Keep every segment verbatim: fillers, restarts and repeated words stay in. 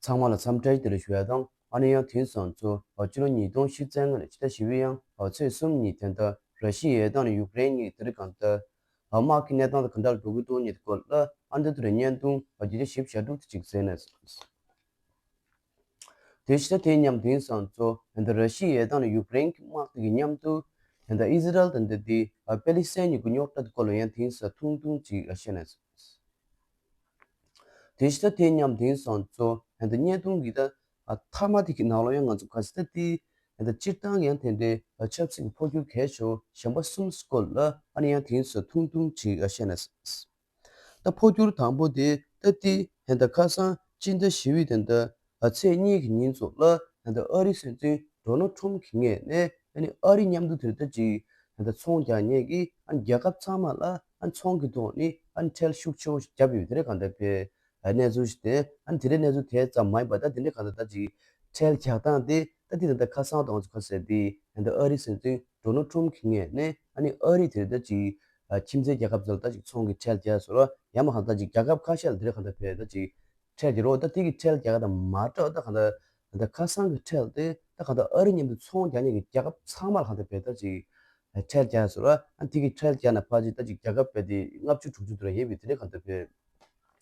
ཚང་མ་ལ་འཚམས་འདྲི་བཀྲ་ཤིས་བདེ་ལེགས་ཞུ་ཡ་དང་། ཨ་ནི་ཡང་དེང་སང་ཚོ་ཕྱི་ལོ་ཉིས་སྟོང་ཉི་ཤུ་རྩ་ལྔ་ནས་ཕྱི་ཟླ་བཞི་པའི་ཡང་ཚེས་གསུམ་ཉིན་དེ་འདྲ་ར་ཤི་ཡའི་དང་ནི་ཡུཀ་རེན་གཉིས་དེ་རིང་གང་ལྟར་དམག་གི་གནས་སྟངས་དང་ག་འདྲ་འགྲོ་གི་འདུག་ཉིད་སྐོར་ལ་ཨ་འདི་ཚོ་རེ་བརྙན་ཐུང་བརྒྱ་ཆ་བཞི་བཅུ་ཞེ་དྲུག་དེ་གཅིག་གསན་ནས། དེ་ཕྱི་ཟླ་དེ་མཉམ་དེང་སང་ཚོ་ད་ར་ཤི་ཡའི་དང་ནི་ཡུཀ་རེན་གྱི་དམག་དེ་གི་མཉམ་དུ་ད་ཨི་ཟི་རལ་དང་འདི་དེ་པེ་ལི་སི་ཐན་གཉིས་ཀྱི་རྙོག་དྲ་དེ་སྐོར་ལ་ཡང་དེང་སང་ཐུང་ཐུང་ཅིག་བཤད་ནས། དེ་ཕྱི་ཟླ་དེ་མཉམ་དེང་སང་ཚོ་ད་བརྙན་ཐུང་གི་ད་མཐའ་མ་དེ་གི་ནང་ལ་ཡང་ང་ཚོ་ག་ཟེར་ད་དེ་ད་སྤྱིར་བཏང་ཡང་དེ་འདྲའི་ཆབ་སྲིད་ཀྱི་འཕོ་འགྱུར་གལ་ཆེ་བ་གཞན་པ་གསུམ་སྐོར་ལ་ཨ་ནི་ཡང་དེང་སང་ཐུང་ཐུང་ཅིག་བཤད་ནས། ད་འཕོ་འགྱུར་དང་པོ་དེ་ད་དེ་ད་ཁ་སང་སྤྱི་ཟླ་བཞི་པའི་ད་ད་ཚེས་གཉིས་ཀྱི་ཉིན་ཚོ་ལ་ད་ཨ་རིའི་སྲིད་འཛིན་ཌོ་ནལ་ཊམ་གྱི་ངོས་ནས་ཨ་ནི་ཨ་རི་མཉམ་དུ་དེ་ད་ཅིག་ད་ཚོང་རྒྱག་མཁན་གྱི་ཨ་ནི་རྒྱལ་ཁབ་ཚང་མ་ལ་ཨ་ནི་ཚོང་གི་ཐོག་ནས་ཨ་ནི་ཁྲལ་ཤུགས་ཆེ་བོ་ཞིག་བརྒྱབ་ཡོད་དེ་རེད་གང་ལྟར་བས། གནས་ཚུལ་ཞིག་དེ་ཨ་ནི་དེ་རིང་གནས་ཚུལ་དེ་ཙམ་མ་ཡིན་པ་ད་དེ་འདྲའི་གང་ལྟར་ད་ཅིག་ཁྲལ་རྒྱག་སྟངས་དེ་ད་དེ་ད་ཁ་སང་དང་ཚོ་ཁ་ཟེར་དེ་ད་ཨ་རིའི་སྲིད་འཛིན་ཌོ་ནལ་ཊམ་གྱི་ངོས་ནས་ཨ་ནི་ཨ་རི་དེ་ད་ཅིག་ཁྱིམ་མཚེས་རྒྱལ་ཁབ་ཚོ་ལ་ད་ཅིག་ཚོང་གི་ཁྲལ་རྒྱག་སོ་ལ་ཡང་མ་གང་ད་ཅིག་རྒྱལ་ཁབ་ཁ་ཤས་ལ་དེ་རིང་གང་ལྟར་བས་ད་ཅིག་ཁྲལ་རྒྱག་རོགས་ད་དེ་གི་ཁྲལ་རྒྱག་ད་མ་སྤྲོད་ད་གང་ད་ད་ཁ་སང་གི་ཁྲལ་དེ་ད་གང་ད་ཨ་རི་མཉམ་དུ་ཚོང་རྒྱག་མཁན་གྱི་རྒྱལ་ཁབ་ཚང་མ་ལ་གང་ད་བས་ད་ཅིག་ཁྲལ་རྒྱག་སོ་ལ་ཨ་དེ་གི་ཁྲལ་རྒྱག་ན་ཕལ་ཆེར་ད་ཅིག་རྒྱལ་ཁབ་བས་དེ་ལྔ་བཅུ་དྲུག་ཅུ་དུ་ར་ཡོད་པའི་དེ་རིང་གང་ད་བས།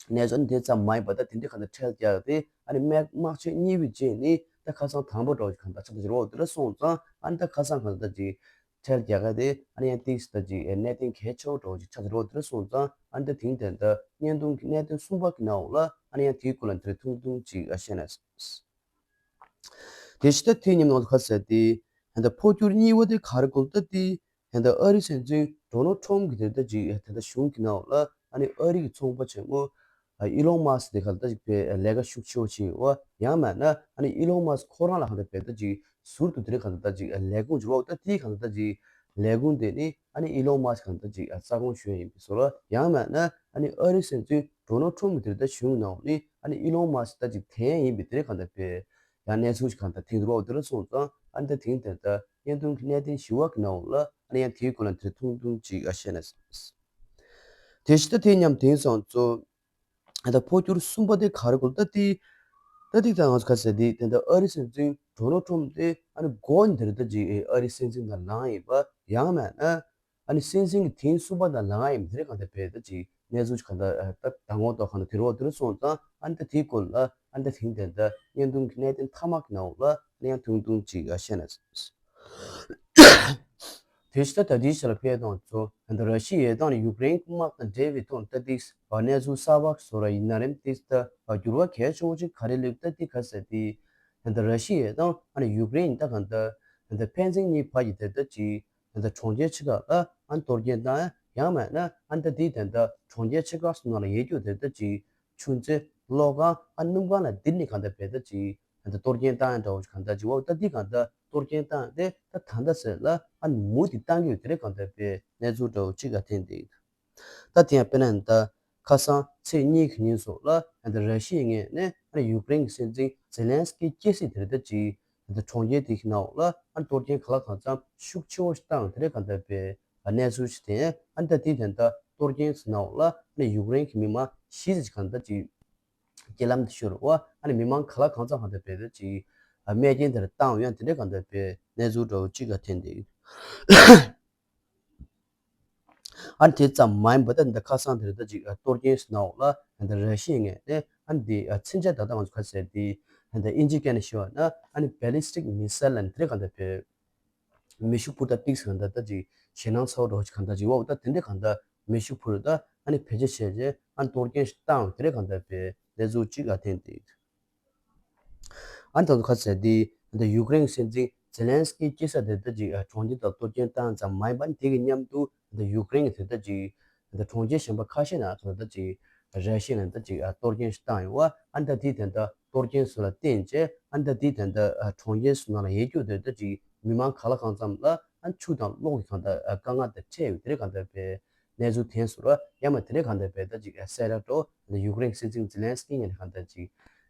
གནས་ཚུལ་དེ་ཙམ་མ་ཡིན་པ་ད་དེ་འདྲའི་གང་ལྟར་ཁྲལ་རྒྱག་སྟེ་ཨ་ནི་དམག་དམག་ཆས་གཉིས་པའི་རྗེས་ནི་ད་ཁ་སང་དང་པོ་འདྲ་བོ་ཞིག་གང་ལྟར་ཆགས་ཀྱི་རེད་འོ་དེ་འདྲ་སོང་ཙང་ཨ་ནི་ད་ཁ་སང་གང་ལྟར་ཅིག་ཁྲལ་རྒྱག་ག་དེ་ཨ་ནི་ཡང་ཏིག་ཙམ་ད་ཅིག་གནད་དོན་གལ་ཆེ་བོ་འདྲ་བོ་ཞིག་ཆགས་ཀྱི་རེད་འོ་དེ་འདྲ་སོང་ཙང་ཨ་ནི་ད་དེང་དེ་ད་བརྙན་ཐུང་གི་གནད་དོན་གསུམ་པ་གི་ནང་ལ་ཨ་ནི་ཡང་དེའི་སྐོར་ལ་འདིར་ཐུང་ཐུང་ཅིག་བཤད་ནས། དེ་ཕྱི་ཟླ་དེ་མཉམ་ནང་དུ་ཁ་གསལ་ཏེ་ད་འཕོ་འགྱུར་གཉིས་པ་དེ་ག་རེ་གོ་ད་དེ། ད་ལྟ་ཨ་རིའི་སྲིད་འཛིན་ཌོ་ནལ་ཊམ་གྱི་དེ་ལྟ་ཅིག་ད་ལྟ་གཞུང་གི་ནང་ལ་ཨ་ནི་ཨ་རི་གི་ཚོང་པ་ཆེན་མོ་ཨི་ལོན་མཱ་སི་དེ་ག་ལ་ད་ཅིག་པའི་ལས་ཀ་ཤུགས་ཆེ་བོ་བྱེད་ཡོད་པ་ཡང་མིན་ན་ཨ་ནི་ཨི་ལོན་མཱ་སི་ཁོ་རང་ལ་ག་ལ་པའི་ད་ཅིག་ཟུར་དུ་དེ་རིང་ག་ལ་ད་ཅིག་ལས་ཁུངས་ཅིག་ཡོད་པ་ད་དེའི་ག་ལ་ད་ཅིག་ལས་ཁུངས་དེ་ནི་ཨ་ནི་ཨི་ལོན་མཱ་སི་ག་ལ་ད་ཅིག་རྩ་དགོངས་ཞུ་ཡ་ཡིན་པའི་བཟོ་ལ་ཡང་མིན་ན་ཨ་ནི་ཨ་རིའི་སྲིད་འཛིན་ཌོ་ནལ་ཊམ་གྱི་དེ་ལྟ་གཞུང་ནང་ནི་ཨ་ནི་ཨི་ལོན་མཱ་སི་ད་ཅིག་དེ་ཡིན་པའི་དེ་རིང་ག་ལ་པའི་ཡང་གནས་ཚུལ་ཞིག་གང་ལྟར་ཐེངས་རོགས་དེ་ལ་སོང་ཙང་ཨ་ནི་ད་ཐེངས་དེ་ལྟར་བརྙན་ཐུང་གི་གནད་དོན་ཞི་བ་གི་ནང་ལ་ཨ་ནི་ཡང་དེའི་སྐོར་ལ་དེ་ཐུང་ཐུང་ཅིག་ཨ་བཤད་ནས། དེ་ཕྱི་ད་དེ་མཉམ་དེང་སང་ཚོ་ཨ་ད་འཕོ་འགྱུར་གསུམ་པ་དེ་ག་རེ་གོ་ད་དེ་ད་དེ་ད་ང་ཚོ་ག་ཟེར་དེ་དེ་ད་ཨ་རི་སྲིད་འཛིན་ཌོ་ནལ་ཊམ་དེ་ཨ་ནི་འགོ་ནས་དེ་རེད་ད་ཅིག་ཨ་རི་སྲིད་འཛིན་དང་ལངས་ཡིན་པ་ཡང་མིན་ན། ཨ་ནི་སྲིད་འཛིན་གྱི་ཐེངས་གསུམ་པ་དང་ལངས་ཡིན་དེ་རིང་གང་ལྟར་བས་ད་ཅིག་གནས་ཚུལ་གང་ལྟར་ད་དང་པོ་ཐོག་གང་ལྟར་དེ་རོགས་དེ་རུ་སོང་ཙང་ཨ་ནི་ད་དེའི་སྐོར་ལ་ཨ་ནི་ད་དེང་དེ་ད་བརྙན་ཐུང་གི་གནད་དོན་མཐའ་མ་གི་ནང་ལ་ཨ་ནི་ཡང་ཐུང་ཐུང་ཅིག་ཨ་བཤད་ན། དེ་ཕྱི་ད་ད་དེའི་ཕྱི་ལ་ཕེབས་དང་ཚོ་ད་ར་ཤི་ཡའི་དང་ནི་ཡུཀ་རེན་གྱི་དམག་དང་འབྲེལ་བའི་ཐོག་ད་ཏིག་གནས་ཚུལ་གསར་པ་བཟོ་ར་ཡིན་ན་རེམ་ཏིག་ད་འགྱུར་བ་གལ་ཆེ་བོ་ཅིག་ག་རེ་ལུགས་ད་ཏིག་ག་ཟེར་ཏེ་ད་ར་ཤི་ཡའི་དང་ཨ་ནི་ཡུཀ་རེན་ད་གང་ལྟར་ད་ཕན་ཚུན་གཉིས་བར་གྱི་དེ་ད་ཅིག་ད་ལྟ་གྲོང་ཁྱེར་ཆེ་ཁག་ལ་ཨ་ནི་གཏོར་སྐྱོན་བཏང་ཡང་མིན་ན་ཨ་ནི་ད་དེའི་དེ་ད་གྲོང་ཁྱེར་ཆེ་ཁག་སོ་ནང་ལ་ཡོད་རྒྱུ་དེ་ད་ཅིག་ཆུ་མཛོད་གློག་ཁང་ཨ་ནི་སྣུམ་ཁང་ལ་འདིར་ནི་གང་ལྟར་བས་ད་ཅིག་ད་ལྟ་གཏོར་སྐྱོན་བཏང་ཡང་འདྲ་བོ་ཞིག་གང་ལྟར་ཅིག་འོ་ད་འདི་གང་ལྟར་གཏོར་སྐྱོན་བཏང་དེ་ད་ད་ལྟ་ཟེར་ལ་ཨ་ནི་མུ་མཐུད་བཏང་གི་ཡོད་དེ་རེད་གང་ལྟར་བས་གནས་ཚུལ་འདྲ་བོ་ཅིག་ག་ཐེངས་དེ། ད་དེ་ཡང་དཔེར་ན་ད་ཁ་སང་ཚེས་གཉིས་ཀྱི་ཉིན་སོགས་ལ་ད་ར་ཤི་ཡའི་ངོས་ནས་ཨ་ནི་ཡུཀ་རེན་གྱི་སྲིད་འཛིན་ཛེ་ལན་སི་ཀི་སྐྱེ་སྲིད་དེ་རེད་ད་ཅིག་ད་གྲོང་ཁྱེར་དེ་གི་ནང་འོག་ལ་ཨ་ནི་གཏོར་སྐྱོན་ག་ལ་གང་འཚམ་ཤུགས་ཆེ་བོ་ཞིག་བཏང་དེ་རེད་གང་ལྟར་བས་གནས་ཚུལ་ཞིག་དེ་ཨ་ནི་ད་དེ་དེ་འདྲ་གཏོར་སྐྱོན་ཞིག་ནང་འོག་ལ་ཨ་ནི་ཡུཀ་རེན་གྱི་མི་མང་བཞི་ཙམ་ཞིག་གང་ལྟར་ཅིག་རྐྱེན་ལམ་དུ་ཤོར་བ་ཨ་ནི་མི་མང་ག་ལ་གང་འཚམ་གང་ལྟར་བས་ད་ཅིག་རྨས་སྐྱོན་དེ་རེད་བཏང་ཡང་དེ་འདྲ་གང་ལྟར་བས་གནས་ཚུལ་འདྲ་བོ་ཅིག་ག་ཐེངས་དེ། ཨ་ནི་དེ་ཙམ་མ་ཡིན་པ་ད་འདི་ཁ་སང་དེར་ད་ཅིག་གཏོར་སྐྱོན་ཞིག་ནང་འོག་ལ་འདི་ར་ཤི་ཡའི་ངོས་ནས་ཨ་ནི་འདི་མཚོན་ཆ་ད་ལྟ་ང་ཚོ་ག་ཟེར་འདི་འདི་ཨིན་ཇི་སྐད་ནས་ཞུ་བ་ན་ཨ་ནི་བེ་ལི་སི་ཊིག་མི་སེལ་ལ་ནི་དེ་གང་ལྟར་བས་མེ་ཤུགས་འཕུར་མདའ་ཏིག་ཙམ་གང་ལྟར་ད་ཅིག་ཞེད་སྣང་ཚ་བོ་འདྲ་བོ་ཅིག་གང་ལྟར་ཅིག་འོ་ད་དེ་འདྲ་གང་ལྟར་མེ་ཤུགས་འཕུར་མདའ་ཨ་ནི་བེད་སྤྱོད་བྱས་རྗེས་ཨ་ནི་གཏོར་སྐྱོན་ཞིག་བཏང་བ་དེ་འདྲ་གང་ལྟར་བས་གནས་ཚུལ་ཅིག་ག་ཐེངས་འདི། ཨ་ནི་ད་དུང་ཁ་ཟེར་འདི་ད་ཡུཀ་རེན་གྱི་སྲིད་འཛིན་ཛེ་ལན་སི་ཀི་སྐྱེ་ས་དེ་ད་ཅིག་གྲོང་ཁྱེར་དུ་གཏོར་སྐྱོན་བཏང་ཙམ་མ་ཡིན་པར་དེ་གི་མཉམ་དུ་ད་ཡུཀ་རེན་གྱི་དེ་ད་ཅིག་ད་གྲོང་ཁྱེར་གཞན་པ་ཁ་ཤས་ནང་ད་ད་ཅིག་ར་ཤི་ཡ་ནས་ད་ཅིག་གཏོར་སྐྱོན་ཞིག་བཏང་ཡོད་པ་ཨ་ནི་ད་དེ་དེ་ད་གཏོར་སྐྱོན་སོགས་ལ་བརྟེན་བྱས་ཨ་ནི་ད་དེ་དེ་ད་གྲོང་ཁྱེར་སོགས་ནང་ལ་ཡོད་རྒྱུ་དེ་ད་ཅིག་མི་མང་ག་ལ་གང་འཚམ་ལ་ཨ་ནི་ཆུ་དང་གློག་གི་གང་ད་དཀའ་ངལ་དེ་འཕྲད་ཡོད་དེ་རེད་གང་ད་བས་གནས་ཚུལ་ཐོན་སོང་ར་ཡང་མ་དེ་རེད་གང་ད་བས་ད་ཅིག་གསལ་བསྒྲགས་འགྲོ་ད་ཡུཀ་རེན་གྱི་སྲིད་འཛིན་ཛེ་ལན་སི་ཀི་ངོས་ནས་གང་ད་ཅིག་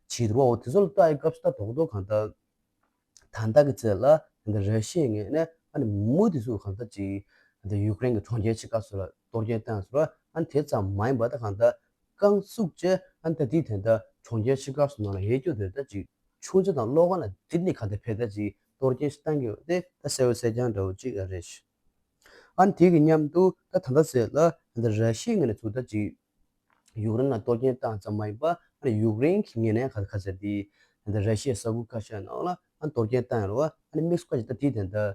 བྱེད་འདུག་པ་འོ་དེ་ཚོ་ལ་ལྟ་ཡི་སྐབས་སུ་ད་རྡོག་རྡོག་གང་ད། ད་ལྟ་གི་ཚེ་ལ་ད་ར་ཤི་ཡའི་ངོས་ནས་ཨ་ནི་མུ་མཐུད་སུ་གང་ལྟར་ཅིག་ད་ཡུཀ་རེན་གྱི་གྲོང་ཁྱེར་ཆེ་ཁག་སོགས་ལ་གཏོར་སྐྱོན་བཏང་སོང་ར་ཨ་ནི་དེ་ཙམ་མ་ཡིན་པ་ད་གང་ལྟར་རྐང་བཙུགས་བྱས་ཨ་ནི་ད་དེའི་དེ་འདྲ་ གྲོང་ཁྱེར་ཆེ་ཁག་སོགས་ནང་ལ་ཡོད་རྒྱུ་དེ་ད་ཅིག་ཆུང་ཆུང་དང་གློག་ཁང་ལ་དེ་ནི་ག་འདྲ་བས་ད་ཅིག་གཏོར་སྐྱོན་ཞིག་བཏང་གི་ཡོད་དེ་ད་གསལ་བོ་གསལ་རྐྱང་འདྲ་བོ་ཅིག་རེད་ཤག་ཨ་ནི་དེ་གི་མཉམ་དུ་ད་ད་ལྟ་ཟེར་ལ་ད་ར་ཤི་ཡའི་ངོས་ནས་ཚུར་ད་ཅིག་ཡུཀ་རེན་ལ་གཏོར་སྐྱོན་བཏང་ཙམ་མ་ཡིན་པ་ཨ་ནི་ཡུཀ་རེན་གྱི་ངོས་ནས་ག་ག་ཟེར་དེ་ད་ར་ཤི་ཡའི་ས་ཁུལ་ཁ་ཤས་ནང་ལ་ཨ་ནི་གཏོར་སྐྱོན་བཏང་ཡོད་རེད་བ། ཨ་ནི་དམིགས་སུ་བཀར་ཅིག་ད་དེ་དེ་འདྲ་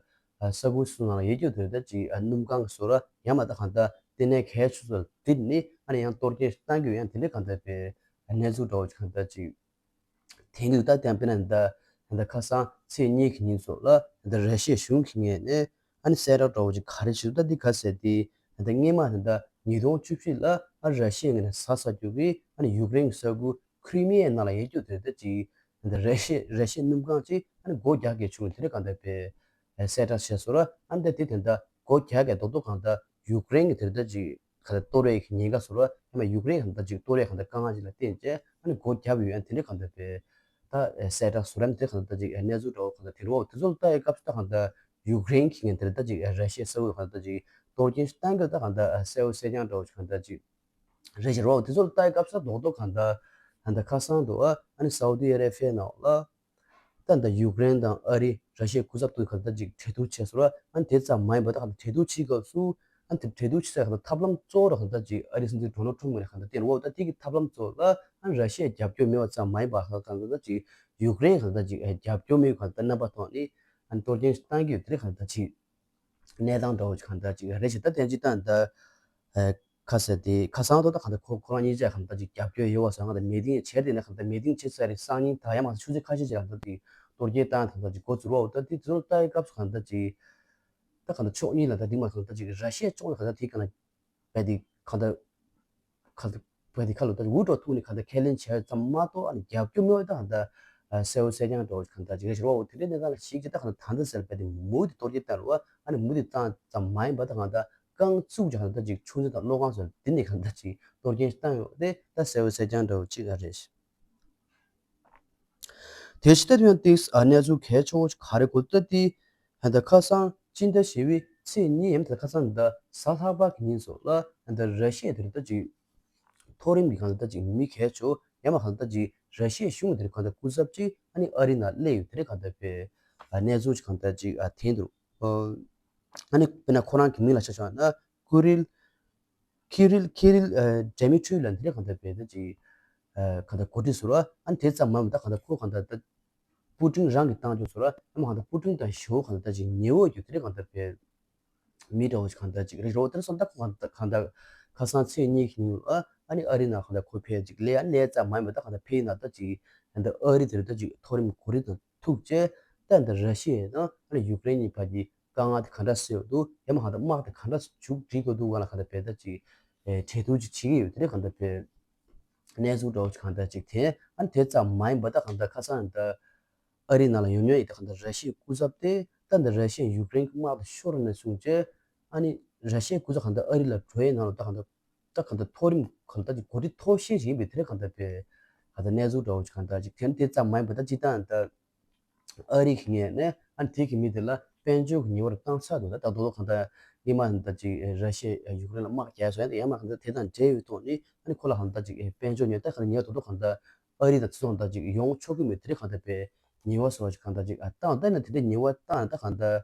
ས་ཁུལ་སོ་སོ་ནང་ལ་ཡོད་རྒྱུ་དེ་ད་ཅིག་སྣུམ་ཁང་གི་བཟོ་གྲྭ་ཡང་མ་ད་གང་ལྟར་ལྟེ་གནས་གལ་ཆེ་ཤོས་དེ་ནི་ཨ་ནི་ཡང་གཏོར་སྐྱོན་བཏང་རྒྱུ་ཡང་དེ་འདྲ་གང་ལྟར་པའི་གནས་ཚུལ་འདྲ་བོ་ཅིག་གང་ལྟར་ཅིག་དེང་དུས་ད་ལྟ་དཔེར་ན་ད་ད་ཁ་སང་ཚེས་གཉིས་ཀྱི་ཉིན་སོགས་ལ་ད་ར་ཤི་ཡའི་གཞུང་གི་ངོས་ནས་ཨ་ནི་གསལ་བསྒྲགས་འདྲ་བོ་ཅིག་ག་རེ་བྱས་འདུག་ད་འདི་ག་ཟེར་ཏེ་ད་སྔོན་མ་ད་ཉིས་སྟོང་བཅུ་བཞི་ལ་ཨ་ར་ཤི་ཡའི་ངོས་ནས་ཟ་ས་རྒྱུ་གི་ཨ་ནི་ཡུཀ་རེན་གྱི་ས་ཁུལ་ཁི་རི་མི་ཡའི་ནང་ལ་ཡོད་རྒྱུ་དེ་ད་ཅིག་ད་ར་ཤི་ར་ཤི་ཡའི་སྣུམ་ཁང་ཅིག་ཨ་ནི་སྒོ་རྒྱག་གི་བྱུང་དེ་འདྲ་གང་ལྟར་པའི་གསལ་བསྒྲགས་བྱས་སོང་ར། ཨ་ནི་ད་དེ་དེ་འདྲ་སྒོ་རྒྱག་གི་རྡོག་རྡོག་གང་ལྟར་ཡུཀ་རེན་གྱི་དེ་འདྲ་ཅིག་ག་ད་གཏོར་བའི་ཉེན་ཁ་བཟོ་ར་ཡང་མ་ཡུཀ་རེན་གང་ལྟར་ཅིག་གཏོར་བའི་གང་ལྟར་དཀའ་ངལ་ཅིག་ལ་བརྟེན་བྱས་ཨ་ནི་སྒོ་བརྒྱབ་ཡོད་ཡང་དེ་འདྲ་གང་ལྟར་པའི་ད་གསལ་བསྒྲགས་བཟོ་ར་དེ་གང་ལྟར་ཅིག་གནས་ཚུལ་འདྲ་བོ་གང་ལྟར་དེ་རུ་བ་དེ་ཚོ་ལ་ལྟ་ཡི་སྐབས་སུ་ད་གང་ལྟར་ཡུཀ་རེན་གྱི་ངན་དེ་ལ་ད་ཅིག་ར་ཤི་ཡའི་ས་ཁུལ་གང་ལྟར་ཅིག་གཏོར་སྐྱོན་ཞིག་བཏང་གི་ད་གང་ལྟར་གསལ་བོ་གསལ་རྐྱང་འདྲ་བོ་ཅིག་གང་ལྟར་ཅིག་རེད་ཤག་རོགས་དེ་ཚོ་ལ་ལྟ་ཡི་སྐབས་སུ་རྡོག་རྡོག་གང་ལྟར་ད་ལྟ་ཁ་སང་དུ་ཨ་ཨ་ནི་སའུ་ཏི་ཨ་རེ་བྷི་ཡའི་ནང་ལ་ད་ལྟ་ཡུཀ་རེན་དང་ཨ་རི་ར་ཤི་ཡའི་སྐུ་ཚབ་དུ་གང་ལྟར་ཅིག་གྲོས་བསྡུར་བྱས་སོང་ར། ཨ་ནི་དེ་ཙམ་མ་ཡིན་པ་ད་གང་ལྟར་གྲོས་བསྡུར་བྱེད་སྐབས་སུ་ཨ་ནི་དེ་གྲོས་བསྡུར་བྱེད་ས་གང་ལྟར་ཐབས་ལམ་གཙོ་བོ་ར་གང་ལྟར་ཅིག་ཨ་རི་སྲིད་འཛིན་ཌོ་ནལ་ཊམ་ངོས་ནས་གང་ལྟར་བསྟན་རོགས་ད་དེ་གི་ཐབས་ལམ་གཙོ་བོ་ལ་ཨ་ནི་ར་ཤི་ཡའི་རྒྱབ་སྐྱོར་མེད་པ་ཙམ་མ་ཡིན་པ་གང་ལྟར་ཅིག་ཡུཀ་རེན་གང་ལྟར་ཅིག་རྒྱབ་སྐྱོར་མེད་གང་ལྟར་རྣམ་པ་ཐོག་ནས་ཨ་ནི་གཏོར་སྐྱོན་ཞིག་བཏང་གི་ཡོད་དེ་རེད་གང་ལྟར་ཅིག་གནས་སྟངས་འདྲ་བོ་ཞིག་གང་ལྟར་ཅིག་རེད་ཅེས་ད་དེ་ཅིག་ད་ད་ཁ་ཟེར་དེ་ཁ་སང་དུ་ད་གང་ལྟར་ཁོ་ཁོ་རང་གཉིས་ཆ་གང་ལྟར་ཅིག་རྒྱབ་སྐྱོར་ཡོད་བ་སོང་གང་ལྟར་མི་ཏིང་བྱས་དེ་ནས་གང་ལྟར་མི་ཏིང་བྱས་ཚར་རེད། སང་ཉིན་ད་ཡང་མ་ཆུ་ཚོད་ཁ་ཤས་ཅིག་གང་ལྟར་ཅིག་གཏོར་སྐྱོན་བཏང་གང་ལྟར་ཅིག་འགོ་ཚུགས་རོགས་ད་དེ་ཚོ་ལྟ་ཡི་སྐབས་སུ་གང་ལྟར་ཅིག་ད་གང་ལྟར་ཕྱོགས་གཉིས་ལ་ད་དེ་མ་གང་ལྟར་ཅིག་ར་ཤི་ཡ་ཕྱོགས་ལ་གང་ལྟར་དེ་གང་ལ་བས་དེ་གང་ལྟར་ཁ་བ་དེ་ཁ་ལོ་ད་འུ་ཏྲོ་ཐུག་ནས་ག་ད་ཁས་ལེན་བྱས་ཙམ་མ་གཏོགས་ཨ་ནི་རྒྱབ་སྐྱོར་མེད་པ་ད་ག་ད་གསལ་བོ་གསལ་རྐྱང་འགྲོ་ག་ད་ཅིག་རེད་ཤག་རོ། དེ་འདྲའི་གནས་སྟངས་ལ་གཞིགས་ཀྱི་ད་ག་ད་ད་ལྟ་ཟེར་བས་དེ་མུ་དེ་གཏོར་སྐྱོན་བཏང་རོ། ཨ་ནི་མུ་དེ་བཏང་ཙམ་མ་ཡིན་པ་ད་ག་ད་རྐང་བཙུགས་ཀྱི་ག་ད་ཅིག་ཆུང་ཆུང་དང་གློག་ཁང་སོགས་དེ་ནས་ག་ད་ཅིག་གཏོར་སྐྱོན་བཏང་ཡོད་དེ་ད་གསལ་བོ་གསལ་རྐྱང་འགྲོ་ཅིག་རེད་ཤག་དེ་ཕྱི་ལྟ་དུས་ཡང་ཏིག་ཨ་གནས་ཚུལ་གལ་ཆེ་བོ་ག་རེ་གོ་ད་དེ་ད་ཁ་སང་སྤྱི་ཟླ་བཞི་པའི་ཚེས་གཉིས་ཡིན་ད་ཁ་སང་ད་གཟའ་ལྷག་པ་གི་ཉིན་སོགས་ལ་ད་ར་ཤི་ཡ་དེ་རུ་ད་ཅིག་མཐོ་རིམ་གྱི་གང་ལྟར་ཅིག་མི་གལ་ཆེ་ཡང་མ་གང་ལྟར་ཅིག་ར་ཤི་ཡའི་གཞུང་དེར་གང་ལྟར་སྐུ་ཚབ་ཅིག་ཨ་ནི་ཨ་རི་ནང་སླེབས་ཡོད་དེ་རེད་གང་ལྟར་པའི་གནས་ཚུལ་ཅིག་གང་ལྟར་ཅིག་ཐོན་འདུག་ཨ་ནི་དཔེར་ན་ཁོ་རང་གི་མིང་ལ་ཆ་བཞག་ན་ཀུ་རིལ་ཁི་རིལ་ཁི་རིལ་ཌེ་མི་ཊི་རི་ལ་འདི་རེད་གང་ལྟར་པའི་ད་ཅིག་གང་ལྟར་གོ་སྒྲིག་ཟེར་བ་ཨ་ནི་དེ་ཙམ་མ་ཡིན་པ་ད་གང་ལྟར་ཁོ་གང་ལྟར་ད་པུ་ཀྲིན་རང་གིས་བཏང་རྒྱུ་ཟེར་བ་ཨ་ནི་གང་ལྟར་པུ་ཀྲིན་དང་ཞོ་གང་ལྟར་ད་ཅིག་ཉེ་བོ་རྒྱུ་དེ་རེད་གང་ལྟར་པའི། མི་འདྲ་བོ་ཞིག་གང་ལྟར་ཅིག་རེད་རོ། དེར་སོང་ད་ཁོ་གང་ལྟར་གང་ལྟར་ཁ་སང་ཚེས་གཉིས་ཀྱི་ཉིན་ཨ་ཨ་ནི་ཨ་རི་ནང་གང་ལྟར་ཁོ་ཕེབས་ཅིག་ལས་ཨ་ནི་ལས་ཙམ་མ་ཡིན་པ་ད་གང་ལྟར་ཕེབས་ན་ད་ཅིག་ད་ལྟ་ཨ་རི་དེར་ད་ཅིག་མཐོ་རིམ་གོ་སྒྲིག་དང་ཐུག་བྱས་ད་ད་ར་ཤི་ཡ་དང་ཨ་ནི་ཡུཀ་རེན་གཉིས་བར་གྱི་དཀའ་ངལ་དེ་ག་འདྲ་སེལ་འདུག་ཡང་མ་གང་ལྟར་དམག་དེ་ག་འདྲ་མཇུག་སྒྲིལ་དགོས་འདུག་ག་ལ་གང་ལྟར་ཕེབས་ད་ཅིག་གྲོས་བསྡུར་ཅིག་བྱེད་ཀྱི་ཡོད་དེ་རེད་གང་ལྟར་ཕེབས། གནས་ཚུལ་འདྲ་བོ་ཞིག་གང་ལྟར་ཅིག་དེ་ཨ་ནི་དེ་ཙམ་མ་ཡིན་པ་ད་གང་ལྟར་ཁ་སང་ད་ཨ་རི་ནང་ལ་ཡོང་མྱོང་ཡོད་ད་གང་ལྟར་ར་ཤི་ཡའི་སྐུ་ཚབ་དེ་ད་ད་ར་ཤི་ཡ་ཡུཀ་རེན་གྱི་དམག་དེ་ཤོར་ནས་བཟུང་བྱས་ཨ་ནི་ར་ཤི་ཡའི་སྐུ་ཚབ་གང་ལྟར་ཨ་རི་ལ་འགྲོ་ཡའི་ནང་ལ་ད་གང་ལྟར་ད་གང་ལྟར་མཐོ་རིམ་གང་ལྟར་ཅིག་གོ་སྒྲིག་མཐོ་ཤོས་ཤིག་ཡིན་པའི་དེ་རེད་གང་ལྟར་པའི་གང་ལྟར་གནས་ཚུལ་འདྲ་བོ་ཞིག་གང་ལྟར་ཅིག་དེ་ནི་དེ་ཙམ་མ་ཡིན་པ་ད་ཅིག་ད་ད། ཨ་རི་གི་ངོས་ནས་ཨ་ནི་དེ་གི་མི་དེ་ལ་དཔལ་འབྱོར་གྱི་ཉེས་པ་བཏང་ཚར་འདུག་ད་ད་དོ་གང་ལྟར་སྔོན་མ་ད་ཅིག་ར་ཤི་ཡ་ཡུཀ་རེན་ལ་དམག་རྒྱག་སོང་ཡང་ཡང་མ་གང་ལྟར་དེ་དང་འབྲེལ་ཡོད་ཐོག་ནས་ཨ་ནི་ཁོ་ལ་གང་ལྟར་ཅིག་དཔལ་འབྱོར་ཉེས་ད་གང་ལྟར་ཉེས་དོ་དོ་གང་ལྟར་ཨ་རི་དང་ཚོང་ད་ཅིག་ཡོང་ཆོག་གི་མེད་དེ་རིང་གང་ལྟར་པའི་ཉེས་པ་སོགས་ཅིག་གང་ལྟར་ཅིག་ཨ་བཏང་ད་ནི་དེ་འདྲ་ཉེས་པ་བཏང་ད་གང་ལྟར་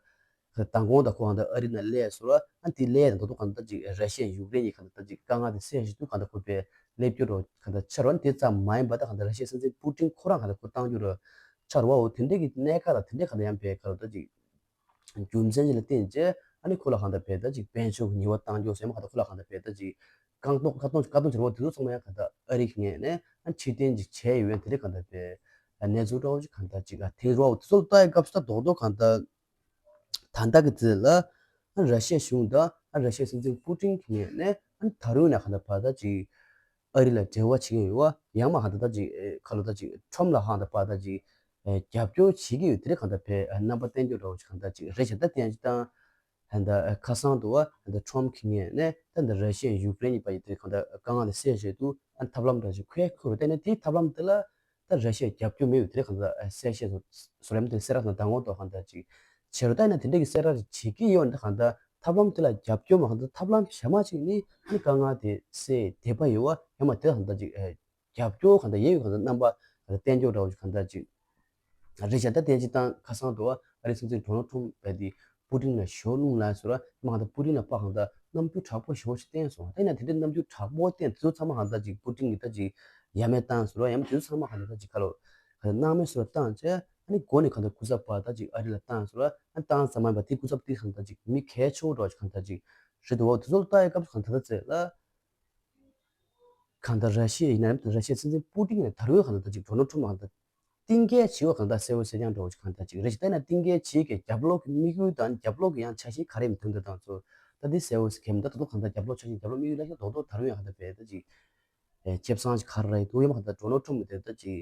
མདང་དགོང་ད་ཁོ་གང་ལྟར་ཨ་རི་ནང་སླེབས་སོང་ལ་ཨ་ནི་དེ་སླེབས་ད་དོ་དོ་གང་ལྟར་ཅིག་ར་ཤི་ཡ་ཡུཀ་རེན་གཉིས་གང་ལྟར་ཅིག་དཀའ་ངལ་དེ་སེལ་ཞིག་ཏུ་གང་ལྟར་ཁོ་པའི་སླེབས་རྒྱུ་རོ་གང་ལྟར་ཆགས་རོགས་ཨ་ནི་དེ་ཙམ་མ་ཡིན་པ་ད་གང་ལྟར་ར་ཤི་ཡ་སྲིད་འཛིན་པུ་ཏིན་ཁོ་རང་གང་ལྟར་ཁོ་བཏང་རྒྱུ་རོ། ཆར་བའོ་དེ་འདྲས་ཀྱི་གནད་འགག་ལ་དེ་འདྲས་ག་ལ་ཡང་བས་ག་ལ་ད་ཅིག་རྒྱུ་མཚན་ཅིག་ལ་བརྟེན་བྱས་ཨ་ནི་ཁོ་ལ་གང་ལྟར་བས་ད་ཅིག་དཔལ་འབྱོར་གྱི་ཉེས་པ་བཏང་རྒྱུ་ཟེར་མ་གང་ལྟར་ཁོ་ལ་གང་ལྟར་བས་ད་ཅིག་རྐང་སྟོང་བཀའ་གཏོང་བཀའ་གཏོང་བྱེད་རོགས་དེ་ཚོ་ཚང་མ་ཡང་གང་ལྟར་ཨ་རི་གི་ངོས་ནས་ཨ་ནི་ཕྱིར་འཐེན་ཅིག་བྱས་ཡོད་ཡང་དེ་འདྲས་གང་ལྟར་བས་གནས་ཚུལ་འདྲ་བོ་ཅིག་གང་ལྟར་ཅིག་ཨ་དེ་རོགས་དེ་ཚོ་ལ་ལྟ་ཡི་སྐབས་སུ་ད་རྡོག་རྡོག་གང་ལྟར་ད་ལྟ་གི་ཚེ་ལ་ཨ་ནི་ར་ཤི་ཡ་གཞུང་དང་ཨ་ནི་ར་ཤི་ཡ་སྲིད་འཛིན་པུ་ཏིན་གི་ངོས་ནས་ཨ་ནི་ད་རུང་ཡང་གང་ལྟར་བར་ད་ཅིག་ཨ་རི་ལ་འབྲེལ་བ་བྱེད་ཀྱི་ཡོད་པ་ཡང་མ་གང་ལྟར་ད་ཅིག་ཁ་ལོ་ད་ཅིག་ཁྲོམ་ལ་གང་ལྟར་བར་ད་ཅིག་རྒྱབ་སྐྱོར་བྱེད་ཀྱི་ཡོད་དེ་རེད་གང་ལྟར་བས་རྣམ་པ་བསྟན་རྒྱུ་འདྲ་བོ་ཅིག་གང་ལྟར་ཅིག་རེད་ཤག་ད་བསྟན་ཅིག་དང་ད་ཁ་སང་དུ་བ་ད་ཁྲོམ་གི་ངོས་ནས་ད་ད་ར་ཤི་ཡ་ཡུཀ་རེན་གཉིས་བར་གྱི་དེ་གང་ལྟར་དཀའ་ངལ་དེ་སེལ་ཆེད་དུ་ཨ་ཐབས་ལམ་འདྲ་ཞིག་ཁོས་ཁུར་བསྟན་ནས་དེའི་ཐབས་ལམ་དེ་ལ། ད་ར་ཤི་ཡ་རྒྱབ་སྐྱོར་མེད་པའི་དེ་གང་ལྟར་གསལ་བཤད་བཟོ་བཟོ་ལམ་དེ་སེ་ར་ནང་མདང་དགོང་ཐོག་གང་ལྟར་ཅིག་བྱེད་རོགས་ད་ཡིན་ན་དེ་འདྲ་གི་གསལ་བསྒྲགས་ཅིག་བྱེད་ཀྱི་ཡོད་ན་ད་གང་ལྟར་ཐབས་ལམ་དེ་ལ་རྒྱབ་སྐྱོར་མ་གང་ལྟར་ཐབས་ལམ་གཞན་མ་ཅིག་ནི་ཨ་ནི་དཀའ་ངལ་དེ་སེལ་བདེ་པ་ཡོད་བ་ཡང་མ་དེ་གང་ལྟར་ཅིག་རྒྱབ་ རྒྱབ་སྐྱོར་གང་ལྟར་ཡོད་པའི་གང་ལྟར་རྣམ་པ་གང་ལྟར་བསྟན་ཕྱོགས་འདྲ་བོ་ཞིག་གང་ལྟར་ཅིག་རེད་བཞག་ད་དེ་ཅིག་དང་ཁ་སང་དུ་ཨ་རིའི་སྲིད་འཛིན་ཌོ་ནལ་ཊམ་ཕ་དེ་པུ་ཏིན་ལ་ཞོ་སློང་ལ་ཟེར་བ་མ་གང་ལྟར་པུ་ཏིན་ལ་ཕར་གང་ལྟར་རྣམ་འགྱུར་དྲག་པོ་ཞེ་པོ་ཞིག་བསྟན་སོང་། ད་ཡིན་ན་དེ་འདྲའི་རྣམ་འགྱུར་དྲག་པོ་བསྟན་དེ་ཚོ་ཚང་མ་གང་ལྟར་ཅིག་པུ་ཏིན་གྱིས་ད་ཅིག་ཡ་མེད་བཏང་ཟེར་བ་ཡང་དེ་ཚོ་ཚང་མ་གང་ལྟར་ད་ཅིག་ཁ་ལོ་གང་ལྟར་སྣང་མེད་བཟོ་བཏང་བྱས། ཨ་ནི་འགོ་ནས་གང་ལྟར་སྐུ་ཚབ་ཕར་ད་ཅིག་ཨ་རི་ལ་བཏང་ཟེར་བ་ཨ་བཏང་ཙམ་མ་ཡིན་པ་དེ་སྐུ་ཚབ་དེ་གང་ལྟར་ཅིག་མི་གལ་ཆེ་བོ་འདྲ་བ་ཅིག་གང་ལྟར་ཅིག་རེད་འདུག་བ། དེ་ཚོ་ལ་ལྟ་ཡའི་སྐབས་སུ་གང་ལྟར་ད་ཚེ་ལ། གང་ལྟར་ར་ཤི་ཡ་ཡིན་ན་ཡང་ར་ཤི་ཡའི་སྲིད་འཛིན་པུ་ཏིན་ནས་ད་རུང་གང་ལྟར་ཅིག་ཌོ་ནལ་ཊམ་གང་ལྟར་གཏིང་སྐྱེལ་བྱེད་པ་གང་ལྟར་གསལ་པོ་གསལ་རྐྱང་འདྲ་བོ་ཅིག་གང་ལྟར་ཅིག་རེད་ཅིག་ལྟ་ན་གཏིང་སྐྱེལ་བྱེད་ཀྱི་རྒྱབ་ལོགས་ཀྱི་དམིགས་ཡུལ་དང་རྒྱབ་ལོགས་ཀྱི་ཡང་འཆར་གཞི་ག་རེ་ཡིན་མིན་དོན་དག་དང་ཚོ་ད་དེ་གསལ་པོ་གལ་མི་འདུག་ད་དུང་གང་ལྟར་རྒྱབ་ལོགས་འཆར་གཞི་རྒྱབ་ལོགས་དམིགས་ཡུལ་ལ་ཤོག་རྡོག་རྡོག་ད་རུང་ཡང་གང་ལྟར་བས་ད་ཅིག་ཁེ་བཟང་ཅིག་ག་རེ་རེད་འདུག་ཡོད་མ་གང་ལྟར་ཌོ་ནལ་ཊམ་གི་དེ་ད་ཅིག་